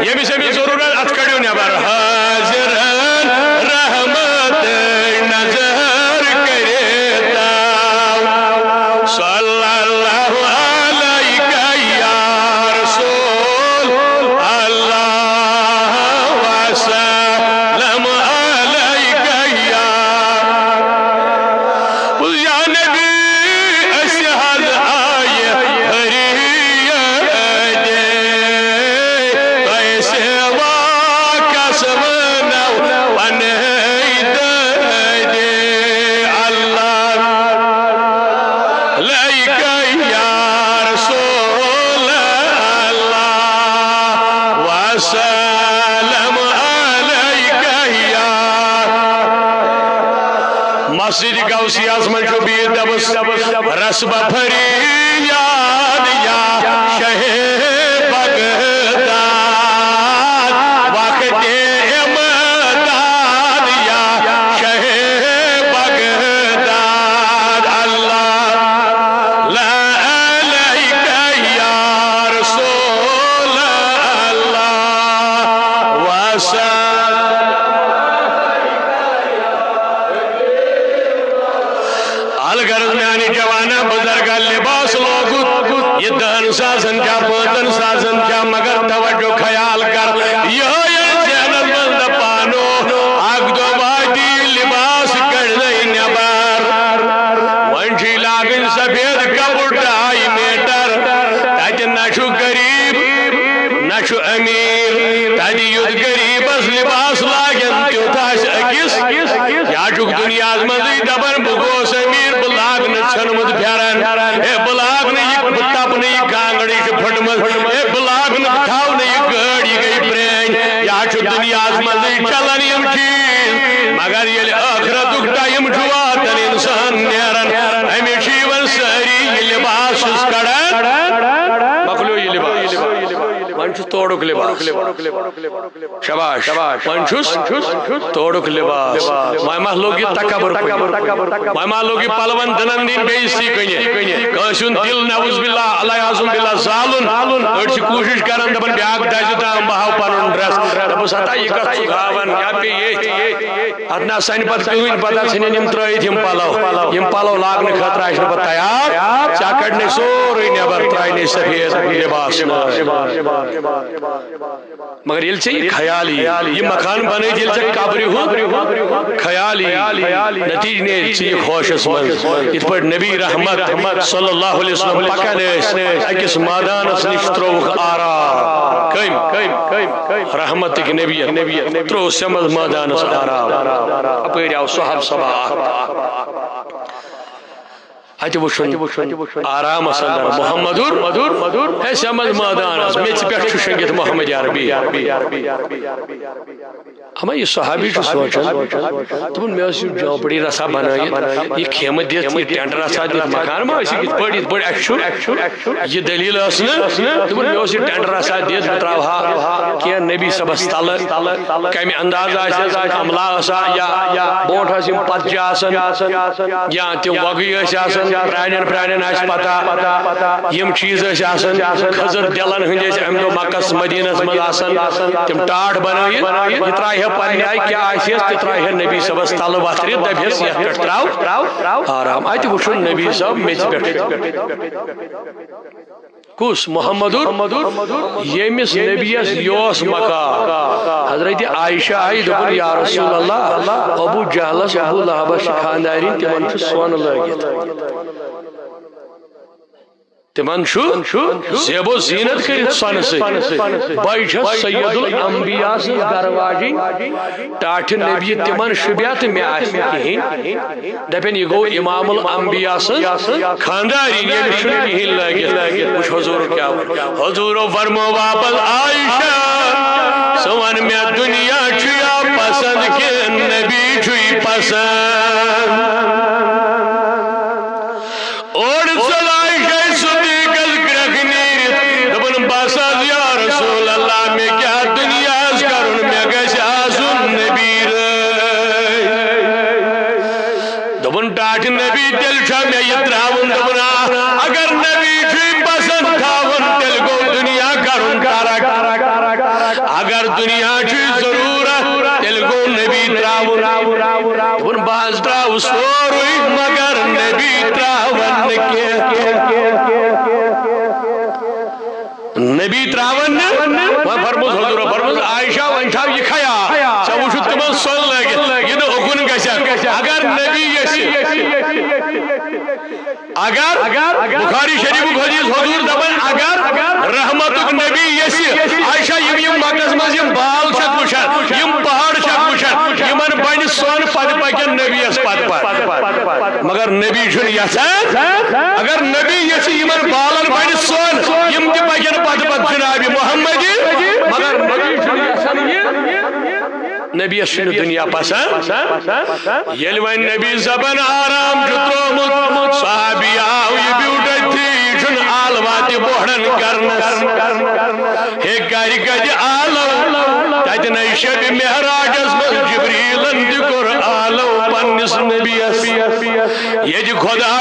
ییٚمِس ییٚمِس ضروٗرت، اَتھ کٔڑِو نٮ۪بر۔ حاضرن رحمت نظر کرتا۔ صلی اللہ علیک یا رسول اللہ، وسلم علیک یا یا نبی، أسۍ حظ آیہِ ہریت، تۄہہِ سوا کس ونو پنٕنۍ دٲدِ۔ اللہ علیک یا رسول اللہ، وسلم علیک یا۔ مسجد غوثیہ یس منٛز چھُ بِہِتھ دپس، رس بہ فریاد یا شہ بغداد، وقت امداد یا شہ بغداد۔ اللہ علیک یا رسول اللہ، وسلم۔ الغرض میانہِ جوانا بزرگا، لباس لوگُت، یہِ دہن ساسن چھا، پانٛژن ساسن چھا، مگر توجہ خیال کر، یہے ذہنس منٛز دپانو، اکھ دۄہ واتہِ لباس کڑنَے نٮ۪بر۔ وۄنۍ چھُے لاگٕنۍ سفید کپُر ڈاے میٹر، تتہِ نہ چھُ غریب، نہ چھُ امیر، تتہِ یُتھ غریبس لباس لاگن، تیُتھ آسہِ أکِس۔ یا چھُکھ دُنیاہس منٛزٕے دپان، بہٕ گوس امیر، بہٕ لاگہٕ نہٕ ژھیوٚنمُت پھٮ۪رن، ہے، بہٕ لاگہٕ نہٕ یہِ، بہٕ تپہٕ نہٕ یہِ کانٛگٕر، یہِ چھِ پھٔٹمٕژ، ہے، بہٕ لاگہٕ نہٕ، بہٕ تھاوٕ نہٕ یہِ گٲڑۍ، یہِ گٔیہِ پرٛٲنۍ۔ یا چھُ دُنیاہس منٛزٕے چلان یِم چیٖز، مگر ییٚلہِ ٲخرتُک ٹایم چھُ واتان، انسان نیران، أمِس چھِ یِوان سٲری یہِ لباس چھُس کڑان۔ مۄکلیو یہِ لباس، وۄنۍ چھُ تورُک لباس۔ شاباش۔ وۄنۍ چھُس تورُک لباس۔ وۄنۍ ما لوٚگ یہِ تکبر کُنہِ؟ وۄنۍ ما لوٚگ یہِ پلون دٕنن دِنۍ بے عزتی کُنہِ؟ کٲنٛسہِ ہُنٛد دِل، نعوذ باللہ، العیاذ باللہ، زالُن۔ أڑۍ چھِ کوٗشِش کران، دپان، بیٛاکھ دَزِ تام، بہٕ ہاوٕ پنُن ڈریس۔ دپُس، ہتا، یہِ کتھ چھُکھ ہاوان؟ یا پیٚیہِ ییٚتھۍ۔ اتھ نہ سنہِ پتہٕ کٕہٕنۍ پتہ، ژھٕنن یِم ترٲیِتھ یِم پلو۔ یِم پلو لاگنہٕ خٲطرٕ آسہِ نہٕ پتہٕ تیار۔ ژےٚ کڑنے سورُے نٮ۪بر، ترٛاونے سفید لباس۔ مگر ییٚلہِ ژےٚ یہِ خیال یی، یہِ مکان بنٲیِتھ ییٚلہِ ژےٚ قبرِ ہُنٛد خیال یی، نتیجہٕ نیرِ ژےٚ یہِ ہوشس منٛز۔ یِتھ پٲٹھۍ نبی رحمت صلی اللہ علیہ وسلم پکان ٲسۍ، أکِس مٲدانس نِش ترٛووُکھ آرام۔ کٔمۍ؟ رحمتٕکۍ نبی ترٛوو سٮ۪مبل مٲدانس آرام۔ اپٲرۍ آو صحابہٕ سبا اکھ۔ اتہِ وُچھُن آرامس اندر محمدُر، ہے سٮ۪مبل مٲدانس، میٚژِ پٮ۪ٹھ چھُ شۄنٛگِتھ محمد عربی۔ ہما یہِ صحابی چھُ سونٛچان، دوٚپُن، مےٚ ٲس یہِ جھونپڑی رژھا بنٲیِتھ، یہِ خیمہٕ دِتھ، یہِ ٹینٹ رژھا دِتھ، مکان ما ٲسۍ یِتھ پٲٹھۍ، یِتھ پٲٹھۍ اَسہِ چھُ۔ یہِ دٔلیٖل ٲس نہٕ۔ دوٚپُن، مےٚ اوس یہِ ٹینٹ رژھا دِتھ، بہٕ ترٛاوہا کینٛہہ نبی صٲبس تلہٕ، کمہِ انداز آسہِ، عملہ ٲسا یا برونٛٹھ ٲسۍ یِم پتجہِ آسان، یا تِم وۄگٕے ٲسۍ آسان، پرٛانٮ۪ن پرٛانٮ۪ن آسہِ پتہ، یِم چیٖز ٲسۍ آسان، کھٔزٕر دِلن ہٕنٛدۍ ٲسۍ امہِ دۄہ مکس مدینس منٛز آسان، تِم ٹاٹھ بنٲیِتھ، یہِ ترٛایہِ ہا پننہِ آیہِ کیٛاہ آسہِ ہس، تہِ ترٛایہِ ہا نبی صٲبس تلہٕ وۄتھرِ، دپہِ ہس، یتھ پٮ۪ٹھ ترٛاو آرام۔ اتہِ وٕچھُن نبی صٲب میٚژِ پٮ۪ٹھ۔ کُس؟ محمد۔ ییٚمِس نبیَس یہِ اوس مقام۔ حضرت عائشہ آیہِ، دوٚپُن، یا رسول اللہ، ابو جہلس، ابو لہبس چھِ خاندارِنۍ، تِمن چھُ سۄن لٲگِتھ۔ تِمن چھُ زیب و زینت کٔرِتھ سۄنہٕ سۭتۍ۔ بہٕ چھَس سید الانبیاء سٕنٛز گرٕ واجِنۍ، ٹاٹھہِ نبی تِمن شوٗبیا تہٕ مےٚ آسہِ نہٕ کِہیٖنۍ۔ دپن، یہِ گوٚو امام الانبیاء سٕنٛز خاندارِنۍ، ییٚمِس چھُنہٕ کِہیٖنۍ لٲگِتھ۔ وٕچھ حضوٗرُک کیٛاہ ووٚن۔ حضوٗرو فرمو واپس، عائشہ، ژٕ وَن مےٚ، دُنیا چھُ یا پسند کِنہٕ نبی چھُے پسند؟ اوٚڑ ژٔل عائشہ صدیقس گرٛکھ نیٖرِتھ، دوٚپُن، بس حظ یا رسول اللہ، مےٚ کیٛاہ دُنیاہس کرُن، مےٚ گژھِ آسُن نبی رٲے۔ دوٚپُن، ٹاٹھہِ نبی، تیٚلہِ چھا مےٚ یہِ ترٛاوُن؟ دوٚپُن، آ، اگر نبی چھُے پسند تھاوُن، تیٚلہِ گوٚو دُنیا کرُن ترک۔ اگر دُنیا چھُے ضروٗرت، تیٚلہِ گوٚو نبی ترٛاوُن۔ دوٚپُن، بہٕ حظ ترٛاوٕ سورُے، مگر نبی ترٛاون نہٕ کینٛہہ۔ نبی ترٛاون نہٕ۔ وۄنۍ فرمووُس حضوٗرو، فرمووُس، عائشہ، وۄنۍ تھاو یہِ خیال، ژےٚ وٕچھُتھ تِمن سۄن لٲگِتھ، یہِ نہٕ اُکُن گژھٮ۪کھ۔ اگر نبی یژھِ، اگر بخاری شریفُک حدیث، حضوٗر دپان، اگر رحمتُک نبی یژھِ، عائشہ، یِم، یِم مکس منٛز یِم بال چھکھ وٕچھان، یِم پہاڑ چھکھ وٕچھان، یِمن بنہِ سۄن، پتہٕ پکن نبیس پتہٕ پتہٕ۔ مگر نبی چھُنہٕ یژھان، اگر نبی یژھِ، یِمن بالن بنہِ سۄن، یِم تہِ پکن پتہٕ پتہٕ جناب محمدی، مگر نبی چھُنہٕ یژھان یہِ۔ نبیس چھُنہٕ دُنیا پسند۔ ییٚلہِ وۄنۍ نبی زبن آرام چھُ ترٛوومُت، صحابی آو یہِ بیوٗٹھ أتھی، یہِ چھُنہٕ آلوا تہِ بوہڑن کرنس۔ ہے کرِ کتہِ آلو؟ تتہِ نے شبِ معراجس منٛز جبریلن تہِ کوٚر آلو پننِس نبیس۔ ییٚتہِ خۄدا